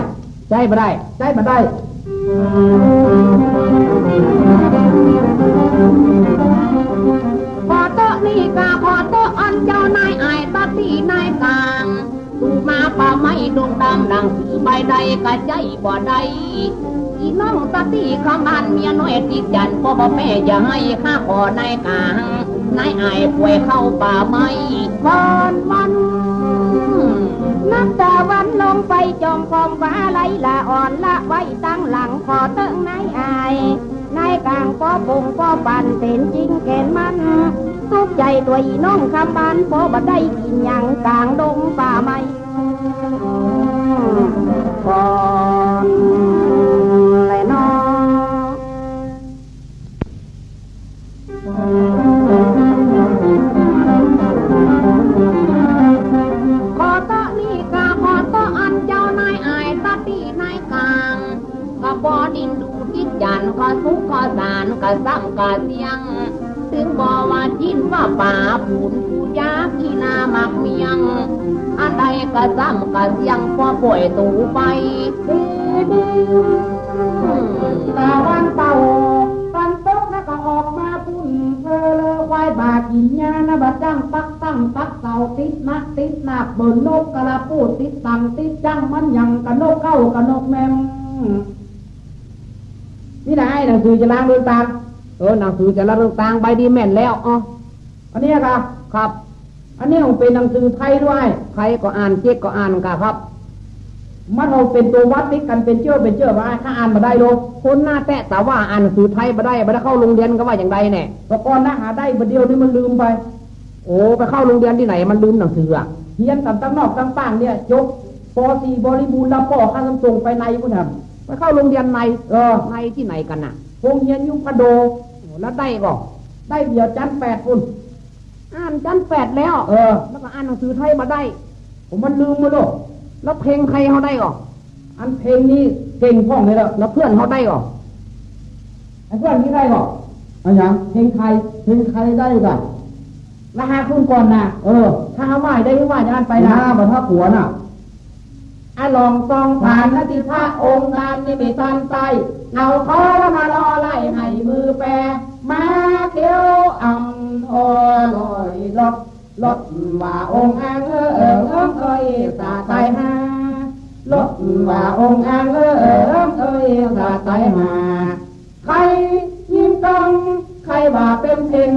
ใจ๊บ่ได้ ใจ๊บ่ได้ ขอโต๊ะนี่กะขอโต๊ะอันเจ้านายอ้าย ตั๊กตี้นายก๋าง ตูมา ลงต๋ามหนังสือใบใดก็ใจ๊บ่ได้ อี่น้องตาตี้คำอันเมียน้อยติดจั่น ป้อบ่แป้อย่าหื้อข้าขอนายก๋าง นายอ้ายป่วยเข้าป่าไม้ ก่อนวัน นับตะวันลงไปจองกองฟ้า ไล่ละอ่อนละไว้ตังหลัง ขอเติ๊งนายอ้าย นายก๋างป้อปงป้อปันเป๋นจริงแก่นมัน ตุ๊กใจ๋ตั๋วอี่น้องคำอัน ป้อบ่ได้กิ๋นหยังก๋างดงป่าไม้ ก่อนแลเนาะ ขอเต๊อะนี่กา ขอเต๊อะอันเจ้านายอ้ายตาตี้นายก๋าง ก็บ่ดิ้นดูติดจั่น ก็สุขก็สาน ก็ซ้ำก็เสี้ยง ตึงบ่ว่าจิ๊นว่าป๋า ปู๋นปู๋ยา ขี้หน้าหมากเมี่ยง อันใดก็ซ้ำก็เสี้ยง ป้อป่วยตั๋วไป ตะวันเต้า ตะวันตกนะก็ออกมาปุ้น เออ เลอควายบ่ากิ๋นหญ้านะ บ่าจ้างปักตั้งปักเสา ติดนะติดนาบ เบิ่นนกกะลาปูด ติดตังติดจั้ง มันหยังกะนกเก๊ากะนกแมม นี่นะไอ้หนังสือจะล้างเรื่องตาง เออ หนังสือจะล้างเรื่องตางใบนี้แม่นแล้ว อ๋อ อันเนี้ยกะ ครับ อันเนี้ยมันเป๋นหนังสือไทยด้วย ไทยก็อ่าน เจ๊กก็อ่านกะครับ มันเอาเป๋นตั๋ววัดติดกั๋นเป๋นเจื้อเป๋นเจื้อมา ข้าอ่านบ่ได้หรอก คนหน้าแต๊ ตาว่าอ่านหนังสือไทยบ่ได้ บ่ได้เข้าโฮงเฮียนก็ว่าอย่างใดแน่ แต่ก่อนนะหาได้ บ่าเดี่ยวนี้มันลืมไป โอ้ ไปเข้าโฮงเฮียนตี้ไหน มันลืมหนังสืออะ เฮียนกั๋นตังนอกตังป้างเนี่ย จบ ป.สี่ บริบูรณ์แล้ว ป้อข้าส่งไปในปุ้นแหม ไปเข้าโฮงเฮียนใน เออ ในตี้ไหนกั๋นน่ะ โฮงเฮียนอยู่พะโด โอ้ แล้วได้ก่อ ได้เดี่ยวจั้นแปดปุ้น อ่านจั้นแปดแล้ว เออ แล้วก็อ่านหนังสือไทยบ่ได้ ผมมันลืมหมดแล้ว แล้วเพลงไทยเฮาได้ก่อ อันเพลงนี้เก่งพ่องเลยละ แล้วเพื่อนเฮาได้ก่อ ไอ้เพื่อนตี้ได้ก่อ อะหยัง เพลงไทย เพลงไทยได้ก่อ แล้วหาคุณก่อนนะ เออ ถ้าหาว่าได้ ว่าอย่างนั้นไปนะ บ่าถ้าขัวน่ะ อะ ลองส่องผ่านนะตี้พระองค์ตานนี้มีตานใต้ เอาขอละมาลอไล่ให้มือแปร มาเขียวอ่ำ โอ้ ลอยลด ลดว่าองค์อังเออเออเออเอยสาตายหา ลดว่าองค์อังเออเออเออเอยสาตายหา ใค่ยินต้อง ใค่ว่าเป๋นเพลง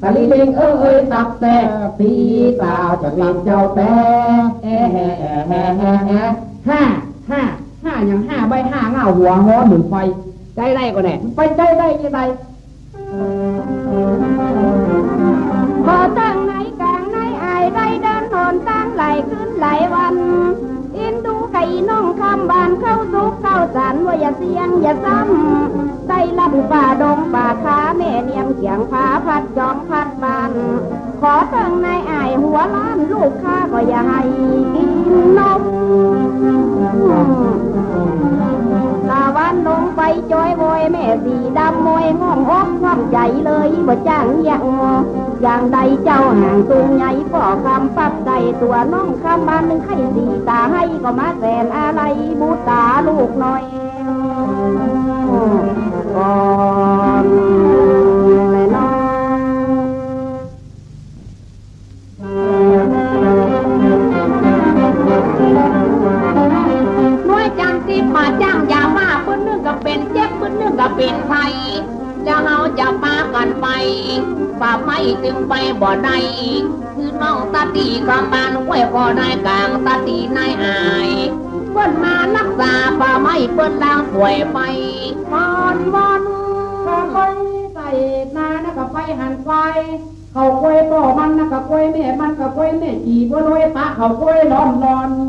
ตะลิลิงเออเอยตับแตก ตี้สาวจะเป๋นเจ้าแต่ แอะแฮะแอะแฮะแอะแฮะ ห้า ห้า ห้าหยัง ห้าใบ้ ห้าเง่า หัวฮ้อนเหมือนไฟ ใจ๊ได้ก่อแน่ ไปใจ๊ได้ยังไง ขอเติ๊งนายก๋างนายอ้ายได้เดินหนตางหลายคืนหลายวัน อินดูไก่น้องคำบ้านเข้าสุขเข้าสันต์ ว่าอย่าเสี้ยงอย่าซ้ำ ได้ลัดป่าดงป่าคา แม่เนียมเขียงผาพัดจองพัดบ้าน ขอเติ๊งนายอ้ายหัวล้าน ลูกค้าก็อย่าหื้อกิ๋นนม ตะวันลงไปจอยโวยแม่สีดำโวย ง่อมอกง่อมใจ๋เลย บ่จ้างเยียะ อย่างใดเจ้าห่างตุงใหญ่ ป้อคำปักใส่ตั๋วน้องคำบ้าน นึ่งไข่สีต๋าหื้อก็มาแสนอาลัย บุต๋าลูกน้อย ก่อนแลเนาะ หน่วยจันทร์ตี้ป่าจ้าง อย่าว่าปื๊ดนึ่งก็เป๋นเจ๊ก ปื๊ดนึ่งก็เป๋นไพ แล้วเฮาจะปากั๋นไป ป่าไม้ตึงไปบ่ได้ คือน้องตาตี้คำบ้าน ห้วยคอนายก๋าง ตาตี้นายอ้าย เปิ้นมาฮักษาป่าไม้ เปิ้นล้างป่วยไป ปอนวอน ก็ไปใส่นานะ ก็ไปหันควาย เข้าควยป้อมันนะ ก็ควยแม่มัน ก็ควยแม่จี่บัวลอย ปาเข้าควยร้อนๆ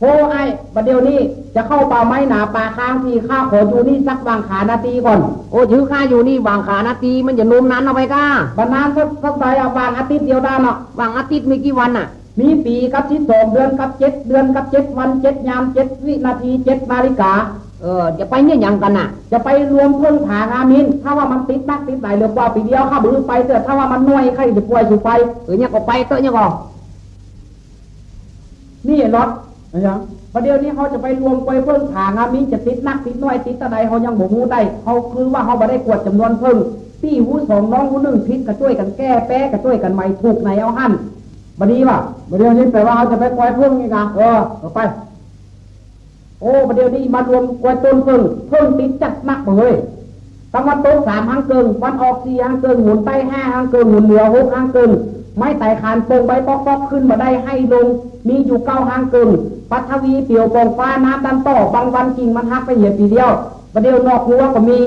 โห ไอ้ บ่าเดี่ยวนี้จะเข้าป่าไม้หนาป่าคางตี้ ข้าขออยู่นี่สักหว่างขานาตีก่อน โอ้ ถือข้าอยู่นี่หว่างขานาตี มันจะนมนานเอาไปก้า บ่นานสัก สักใดอะ หว่างอาทิตย์เดียวได้เนาะ หว่างอาทิตย์มีกี่วันน่ะ มีปี๋กับสิบสองเดือนกับเจ็ดเดือนกับเจ็ดวันเจ็ดยามเจ็ดวินาทีเจ็ดนาฬิกา เออ จะไปเนี่ยหยังกั๋นน่ะ จะไปรวมเผิ้งผางามิ้น ถ้าว่ามันติดนักติดหลายเหลือกว่าปี๋เดียว ข้าบ่หื้อไปเตื้อ ถ้าว่ามันน้อย ใค่จะป่วยสิไป เออ เนี่ยก็ไปเต๊อะ เนี่ยก็ นี่รถ อะหยัง บ่าเดี่ยวนี้เฮาจะไปรวมควยเผิ้งผางามิ้น จะติดนักติดน้อยติดเต้าใด เฮายังบ่ฮู้ได้ เฮาคือว่าเฮาบ่ได้กวดจ๋ำนวนเผิ้ง ตี้ฮู้สองน้องฮู้นึ่งผิด ก็จ้วยกั๋นแก้ แป๊ก็จ้วยกั๋นใหม่ ถูกไหนเอาหั้น บ่ดีบ่ะ บ่าเดี่ยวนี้แป๋ว่าเฮาจะไปกอยเผิ้งนี่กะ เออ เออ ไป โอ้ บ่าเดี่ยวนี้มารวมกอยต้นเผิ้ง เผิ้งติดจัดนักบ่าเฮ้ย ตะวันตกสามหางเกิ่ง วันออกสี่หางเกิ่ง หนใต้ห้าหางเกิ่ง หนเหนือหกหางเกิ่ง ไม้ไต่ขานโป่งใบป๊อกๆ ขึ้นบ่ได้ ไห้ลง มีอยู่เก้าหางเกิ่ง ปัทวีเปลี่ยวป่องฟ้า น้ำดันต่อ บางวันกิ่งมันหักไปเหียปีเดียว บ่าเดี่ยวนอกรั้วก็มี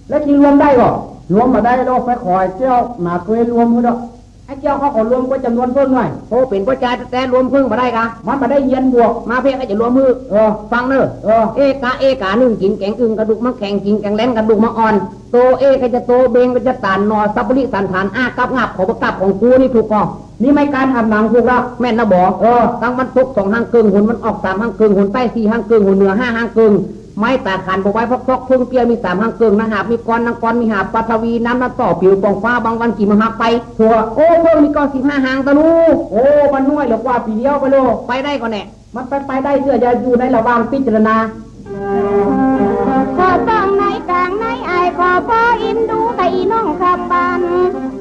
แล้วตี้รวมได้บ่ รวมบ่ได้ดอก ไปขอไอ้เจ้าหมาเกยรวมหื้อดอก ไอ้เจ้าเขาก็รวมกว่าจ๋ำนวนเผิ้งหน่อย โอ้ เป๋นป้อจายแต๊ๆ รวมเผิ้งบ่ได้กะ มันบ่ได้เยียนบวก มาเพ่ก็จะรวมหื้อ เออ ฟังเน่อ เออ เอกา เอกานึ่ง กิ๋นแก๋งอึ่ง กระดูกหมากแข็ง กิ๋นแก๋งแหลน กระดูกหมากอ่อน โตเอก็จะโต เบงก็จะตาน หน่อสับปะริสันฐาน อ้ากับงับ ขอบ่กับของกูนี่ถูกก่อ นี่ไม้กานหันหนังถูกละ แม่นนะบ่ เออ ตางวันตกสองหางเกิ่ง หนวันออกสามหางเกิ่ง หนใต้สี่หางเกิ่ง หนเหนือห้าหางเกิ่ง ไม้ตาขานบ่ไว้พอกซอก เผิ้งเปี้ยมีสามหางเกิ่ง นางหาบมีกอน นางกอนมีหาบ ปัทวี น้ำดันต่อ เปลี่ยวป่องฟ้า บางวันกิ่งมันหักไป หัว โอ้ เผิ้งนี่ก็สิบห้าหางตะลู โอ้ มันน้อยเหลือกว่าปีเดียวไปโล ไปได้ก่อแน่ มันไป ไปได้เตื้อ อย่าอยู่ในระหว่างพิจารณา ขอต้องในกลางในอ้าย ขอพ่ออินดูแต่อีน้องคำบาน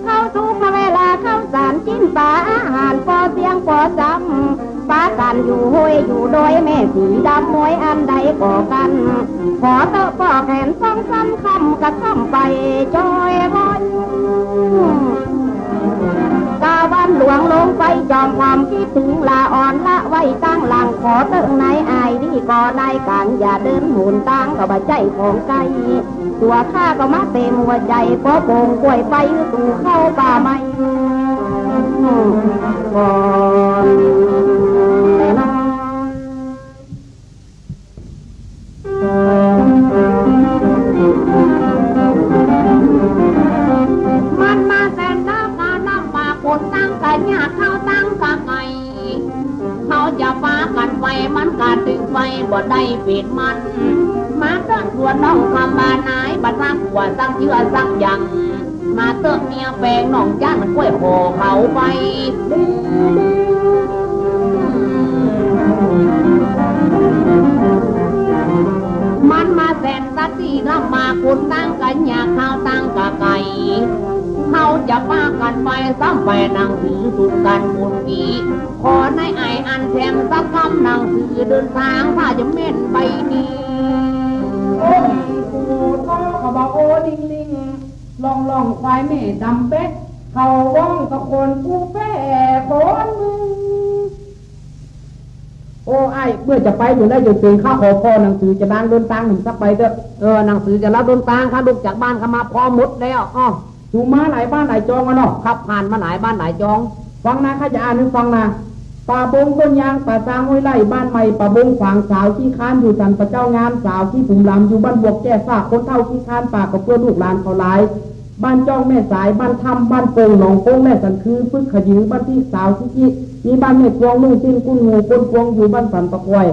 เข้าทุกเวลาเข้าสารกิ๋นป๋าอาหาร ปอเสียงปอจำ ปากั๋นอยู่ห้วยอยู่ดอย แม่สีดำห้วยอันใดก็กั๋น ขอเต๊อะป้อแขนสองซ้ำ ค่ำกะค่ำไปจ้อยบ่อย ตะวันหลวงลงไป จอมความคิดถึงละอ่อนละไว้ตางหลัง ขอเต๊อะในอ้ายดีก็ในกลาง อย่าเดินหนตางก็บ่ใจ้ของไก๋ ตั๋วข้าก็มาเต็มหัวใจ๋ ปอโป่งกล้วยไปสู่เข้าป่าไม้ก่อนแน่นอน มันมาแสนตะกะลำบาก คนตางกะยาก เข้าตางกะไก๋ เขาจะปากั๋นไป มันกะตึงไปบ่ได้เป๋นมัน มาเต๊อะชวนน้องคำบานนาย บ่ซักกั๋วซักเจื้อซักอย่าง มาเต๊อะเมียแปงน้องจ้านกล้วยขอเขาไป มันมาแสนตะตี้ลำบาก คนตางกะยาก เข้าตางกะไก๋ เขาจะปากั๋นไป ซ้ำไปหนังสือสุดกั๋นคนดี ขอในอ้ายอันแถมสักกำ หนังสือเดินตาง ถ้าจะแม่นใบนี้ โอ้ย กูโตก็บ่โอ้ลิงลิง ล่องล่องควายแม่ดำแป๊ะ เขาว่องกับคนผู้แป้คนหนึ่ง โอ้ อ้าย เมื่อจะไปอยู่ได้อยู่เถิง ข้าขอผ่อหนังสือจะลางเดินตางหนึ่งสักใบเต๊อะ เออ หนังสือจะลางเดินตาง ข้าลุกจากบ้านข้ามาพร้อมหมดแล้ว อ้อ สูมาหลายบ้านหลายจองอะเนาะ ครับ ผ่านมาหลายบ้านหลายจอง ฟังนะ ข้าจะอ่านหื้อฟังนะ ป่าบงต้นยาง ป่าซางห้วยไร่ บ้านใหม่ป่าบงขวาง สาวขี้ค้านอยู่สันป่าเจ้างาม สาวขี้ผมหลามอยู่บ้านบวกแจ้ ฝากคนเฒ่าขี้ค้าน ฝากกะเปื้อลูกหลานเขาหลาย บ้านจ้องแม่สาย บ้านถ้ำ บ้านโป่ง หนองโป้ง และสันคือ ฝึกขยือ บ้านที่สาวขี้ขี้ มีบ้านแม่กวง นุ่งสิ้นกุ้นงู ก้นกวงอยู่บ้านสันตะกอย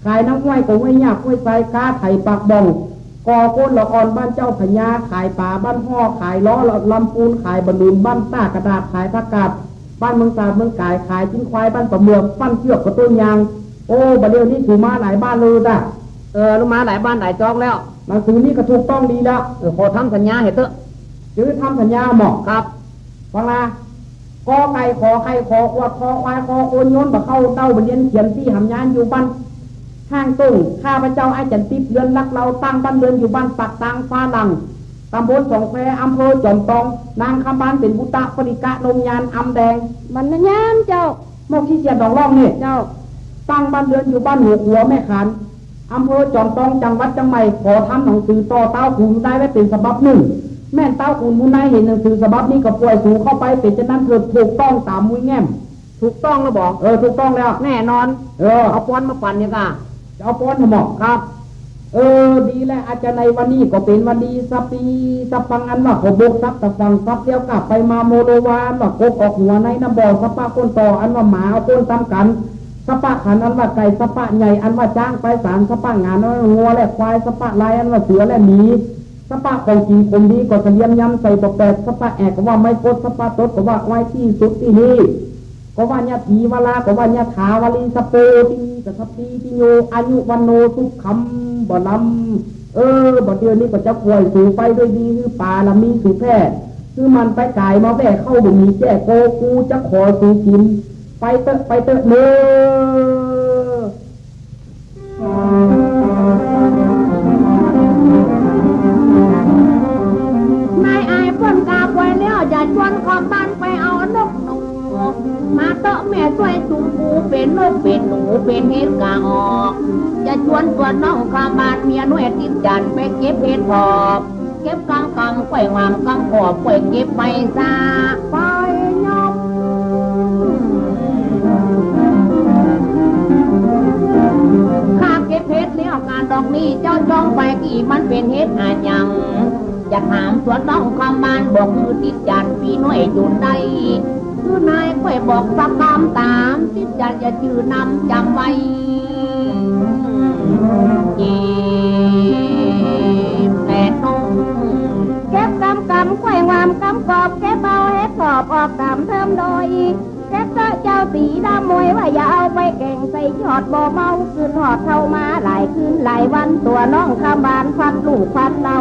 ขายน้ำห้วยก็ห้วยยากห้วยทราย ค้าไถปากบ่อง ก่อโกนละอ่อนบ้านเจ้าพญา ขายป๋าบ้านฮ่อ ขายล้อลำปูน ขายบะหนุนบ้านต้ากระดาษ ขายผักกาดบ้านเมืองสาดเมืองก๋าย ขายจิ๊นควายบ้านป่าเมือก ปั้นเจื้อกกะต้นยาง โอ้ บ่าเดี่ยวนี้สูมาหลายบ้านเลยจ้ะ เออ ลุมาหลายบ้านหลายจองแล้ว หนังสือนี้ก็ถูกต้องดีแล้ว เออ ขอทำสัญญาหื้อเต๊อะ จื้อทำสัญญาหมอ ครับ ฟังนะ กอไก่ขอไข่ขอขวดคอควายคอโคน โยนบ่เข้าเต้าบ่เรียนเขียน ตี้หำยานอยู่บ้านห้างต้ง ข้าพเจ้าอ้ายจันติบ เรือนหลักเราตั้งบ้านเรือนอยู่บ้านปากตางฟ้าหลัง ตำบลสองแคว อำเภอจอมตอง นางคำบานเป๋นปุตตะปริกะนมยานอำแดง มันยานเจ้า หมอขี้เกียจหนองล่องนี่ เจ้า ตั้งบ้านเรือนอยู่บ้านหัวขัวแม่ขาน อำเภอจอมตอง จังหวัดเจียงใหม่ ขอทำหนังสือต่อเต้าขุนได้ไว้เป๋นฉบับนึ่ง แม่นเต้าขุนผู้ในเห็นหนังสือฉบับนี้ก็ป่วยสูเข้าไป เป๋นจะนั้นเถิด ถูกต้องต๋ามมุ้ยแง้ม ถูกต้องแล้วบ่ เออ ถูกต้องแล้ว แน่นอน เออ เอาป๊อนมาปั่นเนี่ยกะ จะเอาป๊อนหมอ ครับ เออ ดีแล้ว อาจารย์ ในวันนี้ก็เป๋นวันดี สะปีสะปัง อันว่าขอบกทรัพย์ตะฝั่งทรัพย์เดียวกับไปมาโมโลวา อันว่ากบออกหัวในน้ำบ่อ สะปะก้นต่อ อันว่าหมาเอาก้นตำกั๋น สะปะขัน อันว่าไก่ สะปะใหญ่ อันว่าจ๊างไปศาล สะปะหงาน อันว่างัวและควาย สะปะลาย อันว่าเสือและหมี สะปะของกิ๋นขมดีก็เสลียมยำใส่บ่อแปด สะปะแอกก็ว่าไม้กด สะปะตดก็ว่าควายตี้สุดตี้ฮี่ ก็ว่าญาถีวาลา ก็ว่าญาถาวาลี สะโปตินี กับสะปีติโย อายุวัณโณ สุขัม บ่ลำ เออ บ่าเดี่ยวนี้ก็จะป่วยสูไปด้วยดี หื้อป๋าละมีสูแพร่ หื้อมันไปก๋ายมาแว่เข้าบ่มีแจ้ โกกูจะขอสูกิ๋น ไปเต๊อะ ไปเต๊อะเน่อ นายอ้ายเปิ้นกาไปแล้ว จะจวนคำบ้านไปเอานกหนู มาเต๊อะแม่ จ้วยจุงปู เป๋นนกเป๋นหนูเป๋นเห็ดกาออก จะจวนตั๋วน้องคำบ้าน เมียน้อยติ๊ดจั่นไปเก็บเห็ดถอบ เก็บกำกำ ก้วยหวามกำกอบ ก้วยเก็บไปซะ ไปยอม ข้าเก็บเห็ดแล้วกาดอกนี้ เจ้าจ้องไปตี้มันเป๋นเห็ดอะหยัง จะถามตั๋วน้องคำบ้าน บอกหื้อติ๊ดจั่นปี้น้อยจุดใด หื้อนายก้วยบอกสักกำ ต๋ามติ๊ดจั่นจะจื้อนำจ๋ำไว้ เก็บแลน้อง เก็บกำกำ ก้วยหวามกำกอบ เก็บเอาเห็ดถอบออกต๋ามเทิมดอย เก็บเต๊อะเจ้าสีดำมวย ว่าอย่าเอาไปแก๋งใส่ยอดบ่เมา คืนฮอดเฒ่ามาหลายคืนหลายวัน ตั๋วน้องคำบ้านฟัดลูกฟัดเต้า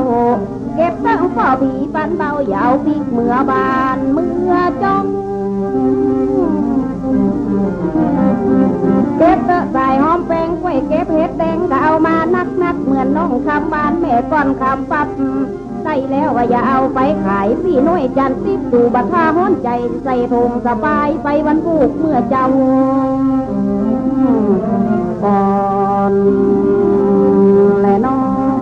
เก็บเต๊อะป้อผีฟันเบา อย่าเอาปิ๊กเมือบ้านเมือจ้อง เก็บเต๊อะสายหอมแป้ง ก้วยเก็บเห็ดแดง ก็เอามานักๆ เหมือนน้องคำบ้านแม่ก้อนคำปั๊บ ได้แล้วว่าอย่าเอาไปขาย ปี้น้อยจั่นติ๊บสู่บ่าถ้าฮ้อนใจ๋ ใส่ถุงสะปายไปวันพูกเมื่อเจ๊าก่อนแลน้อง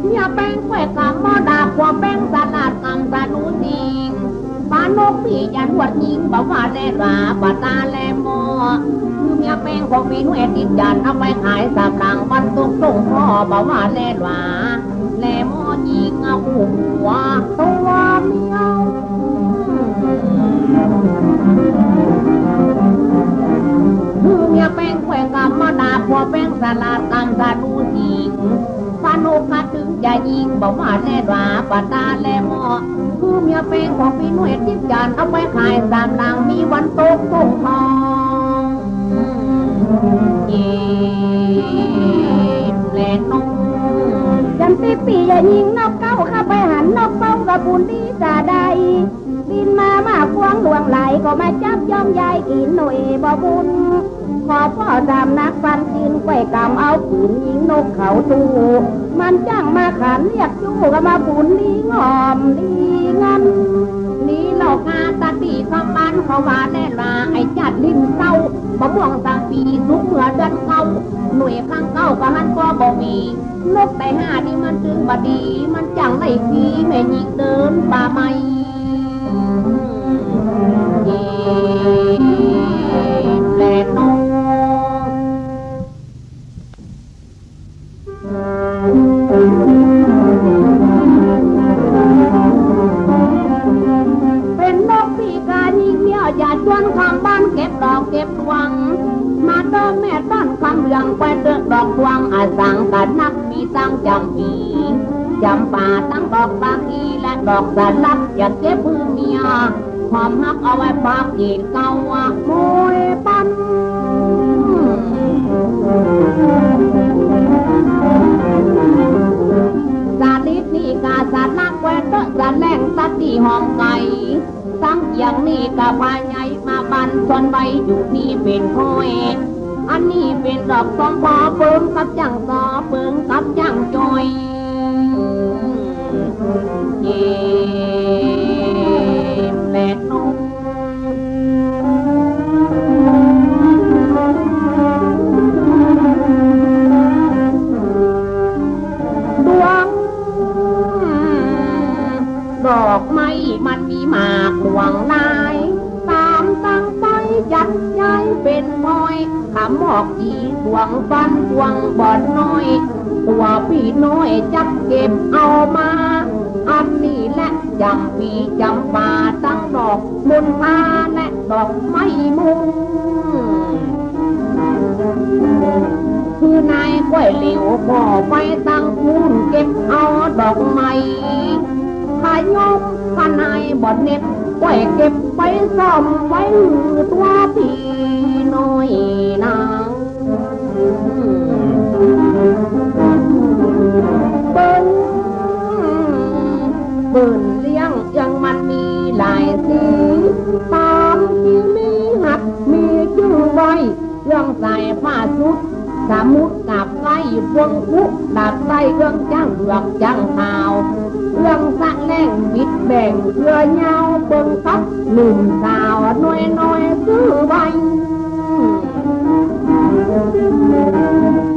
เมียแป้งก้วยกำมอดา ผัวแป้งสลัดกำสะดูสิง ปานนกปี้จั่นหวดยิง บ่ว่าแลหลา บ่าตาแลหมอ คือเมียแป้งของปี้น้อยติ๊ดจั่น เอาไปขายสามหลังวันตกต้งหม้อ บ่ว่าแลหลา แลหมอยิงเอาหัวตั๋วเมีย คือเมียแป้งก้วยกำมอดา ผัวแป้งสลัดกำสะดูสิง ปานนกกระตึงจะยิง บ่ว่าแลหลา บ่าตาแลหมอ คือเมียแป้งของปี้น้อยติ๊ดจั่น เอาไปขายสามหลัง มีวันตกต้งหม้อ เก็บแลน้อง จั่นติ๊บปี้อย่ายิงนกเก๊า ข้าไปหันนกเก๊ากับปูนดีจะได้ บินมามาพวงหลวงหลาย ก็มาจับย่องยายกิ๋นหน่วยบ่บุญ ขอป้อสามนักฟันจืน ก้วยกำเอาปืนยิงนกเขาตู้ มันจ้างมาขันเรียกจู้ ก็มาปูนดีงอมดีงัน นี่เล่าคาตะตี้คำบ้านเขาว่าแลหลา ไอ้จัดลิ้นเศร้า บ่ม่วงสังปีสุกเมื่อเดือนเก้า หน่วยข้างเก้าก็หันก็บ่มี นกไตห้านี่มันตึงบ่ดี มันจั่งได้ฟรี แม่ญิงเดินป่าไม้ เก็บแลน้อง เป๋นนกปี้กายิงเดียว จะจวนคำบ้านเก็บดอกเก็บดวง มาเต๊อะแม่ต้อนคำเหลือง ไปเต๊อะดอกดวง อะสังกะนัก มีตังจ๋ำปี๋จ๋ำป๋า ตังดอกสาลีและดอกสะหลัด จะเก็บหื้อเมีย ความฮักเอาไว้ปากเกตเก่า โมยปัน สาลีนี่กาสาลัก แควนเต๊อะสาแลง ตะตี้หอมไก่ สังเกียงนี่กาพาใหญ่มาบัน ซ่อนไว้อยู่นี่เป๋นพ้อย อันนี้เป๋นดอกสองปอ เปิงกับจ้างสอ เปิงกับจ้างจอย เก็บแลน้อง ดวง ดอกไม้มันมีหมากหลวงหลาย ต๋ามตังไปจัดใหญ่เป๋นพ้อย ขมอกจีดวงฟันดวงบอดน้อย ตั๋วปี้น้อยจักเก็บเอามา อันนี้แหละจ๋ำปี๋จ๋ำป๋า ตังดอกมนทาและดอกไม้มุง คือนายก้อยเหลียวก็ไปตังปู้น เก็บเอาดอกไม้ ขยมขนายบ่เหน็บ ก้อยเก็บไปซ่อมไว้หื้อตั๋วปี้น้อยนาง เปิ้น เปิ้นเลี้ยงยังมันมีหลายสี ต๋ามตี้มีหัดมีจุ สมุทรกับไส้เฟืองคุ ตัดไส้เอื้องจ้างเผือกจ้างขาว เอื้องสะแหล่งบิดแบ่งเครือยาว เบิ่งตั๊บหนุ่มสาวน้อยๆ ซื้อไว้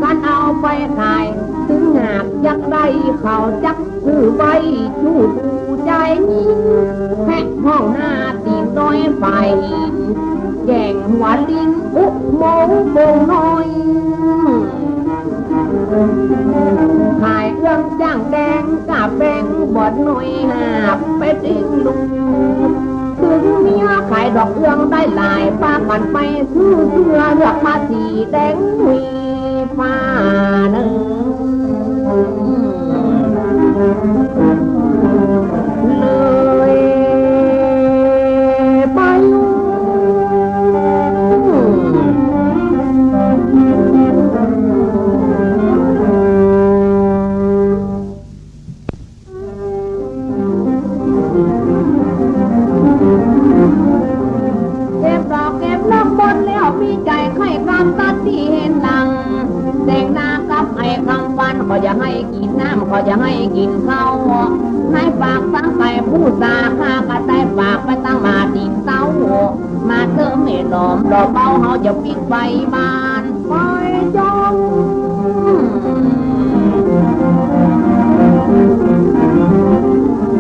กันเอาไปขาย ตึงหากอยากได้เขาจัก ซื้อไว้ชู้ผู้จายนี้ แพะห้องหน้าตี๋น้อยฝ่าย แก่งหัวลิงอุโมงค์โป่งน้อย ขายเอื้องจ้างแดงกะแบ่งบ่น้อย หาบไปเต็งลุง ตึงเมียขายดอกเอื้องได้หลาย ปากั๋นไปซื้อเสื้อเลือกมาสีแดงหุย ฟ้าเนิน เลยไป เก็บดอกเก็บดอกบนแล้ว มีใจ๋ใค่คำตัดตี้เห็นหลัง แสงนากับไอ้คำปัน เขาจะหื้อกิ๋นน้ำ เขาจะหื้อกิ๋นข้าว ในปากตังไก่ผู้สา ข้าก็ได้ปากไปตังหมาตี๋เต๊า มาเติมแม่หนอม ดอกเบาเฮาจะปิ๊กไปบ้าน ไปจอง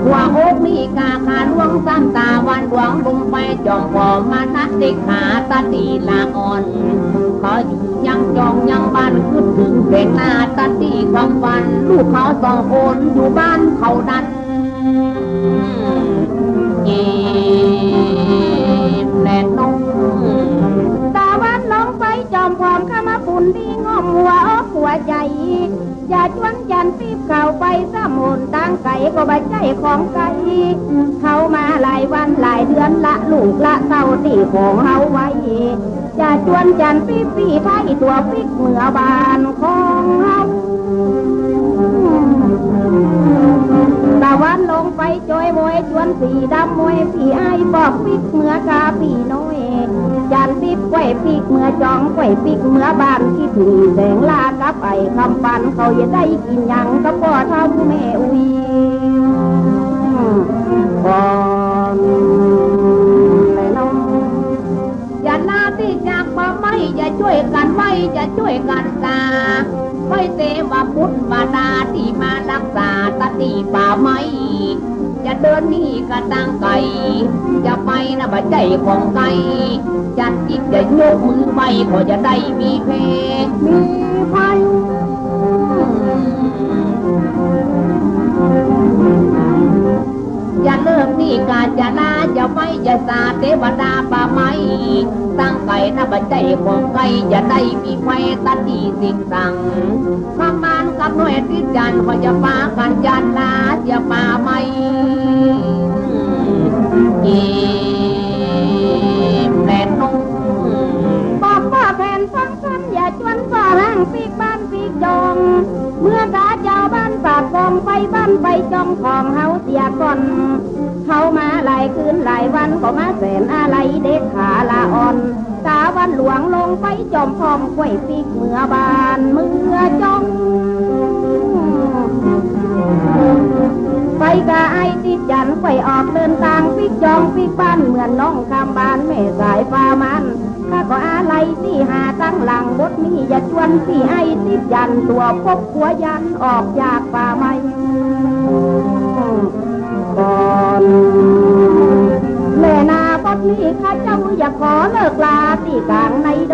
หัวอกนี้กาข้าหลวงซ้ำต๋าวันหลวงลงไปจอม ก็มานัดติดขาตัดตี้ละอ่อน เขาอยู่ยังจองยังบ้าน กึ๊ดถึงแสงนาตัดตี้คำปัน ลูกเขาสองคนอยู่บ้านเขานั้น เอ็มแลนง ต๋าวันลงไปจอมพร้อม เข้ามาปุ้นตี้ง่อมหัวอกหัวใจ๋ จะจวนจันปิ๊บเข้าไปซ้ำหน ตังไก๋ก็บ่ใจ้ของไก๋ เขามาหลายวันหลายเดือนละ ลูกละเต้าตี้ของเฮาไว้ จะจวนจันปิ๊บปี้ไท้ตั๋วปิ๊กเมือบ้านของเฮา ต๋าวันลงไปจ้อยโวยจวนสีดำโวยสีอ้าย บอกปิ๊กเมือกาปี้น้อย จันปิ๊บก้วยปิ๊กเมือจอง ก้วยปิ๊กเมือบ้าน ตี้ตี้แสงลากับไอ้คำปัน เขาจะได้กิ๋นหยังกับป้อเฒ่าแม่อุ๊ยก่อนแลน้อง อย่าลาตี้จากป่าไม้ อย่าจ้วยกั๋นไหว้ อย่าจ้วยกั๋นสา ไหว้เตวปุตรบาดาตี้มาฮักษาตัดตี้ป่าไม้ จะเดินหนีกาตังไก๋ จะไปนะบ่ใจ้ของไก๋ จันปิ๊บจะยกมือไหว้ ก็จะได้มีแผลมีภัย อย่าเลิกตี้กาจะลา อย่าไหว้อย่าสาเตวดาป่าไม้ ตังไก๋นะบ่ใจ้ของไก๋ จะได้มีภัยตัดตี้สิ่งสัง คำมานกับหน่วยติดจัน ก็จะปากั๋นจันลา จะป่าไม้ เอ็มแลนง บอกว่าแผนฟังซ้ำ อย่าจวนก่อร่างปิ๊กบ้านปิ๊กจอง เมื่อต๋าเจ้าบ้านปากกองไปบ้านไปจองของเฮาเสียก่อน เขามาหลายคืนหลายวัน ก็มาแสนอาลัยเด็กขาละอ่อน ต๋าวันหลวงลงไปจอมพร้อมก้วยปิ๊กเมือบ้านเมือจอง ไปกาไอ้ติดจันก้วยออกเดินตางปิ๊กจองปิ๊กบ้าน เหมือนน้องข้ามบ้านแม่สายฟ้ามัน ข้าก็อาลัยตี้หาตังหลังบทนี้ อย่าจวนตี้ไอ้ติดจันตั๋วปบกั๋วยันออกจากป่าไม้ ก่อนแลนาบทนี้ข้าเจ้าอยากขอเลิกลาตี้กลางในด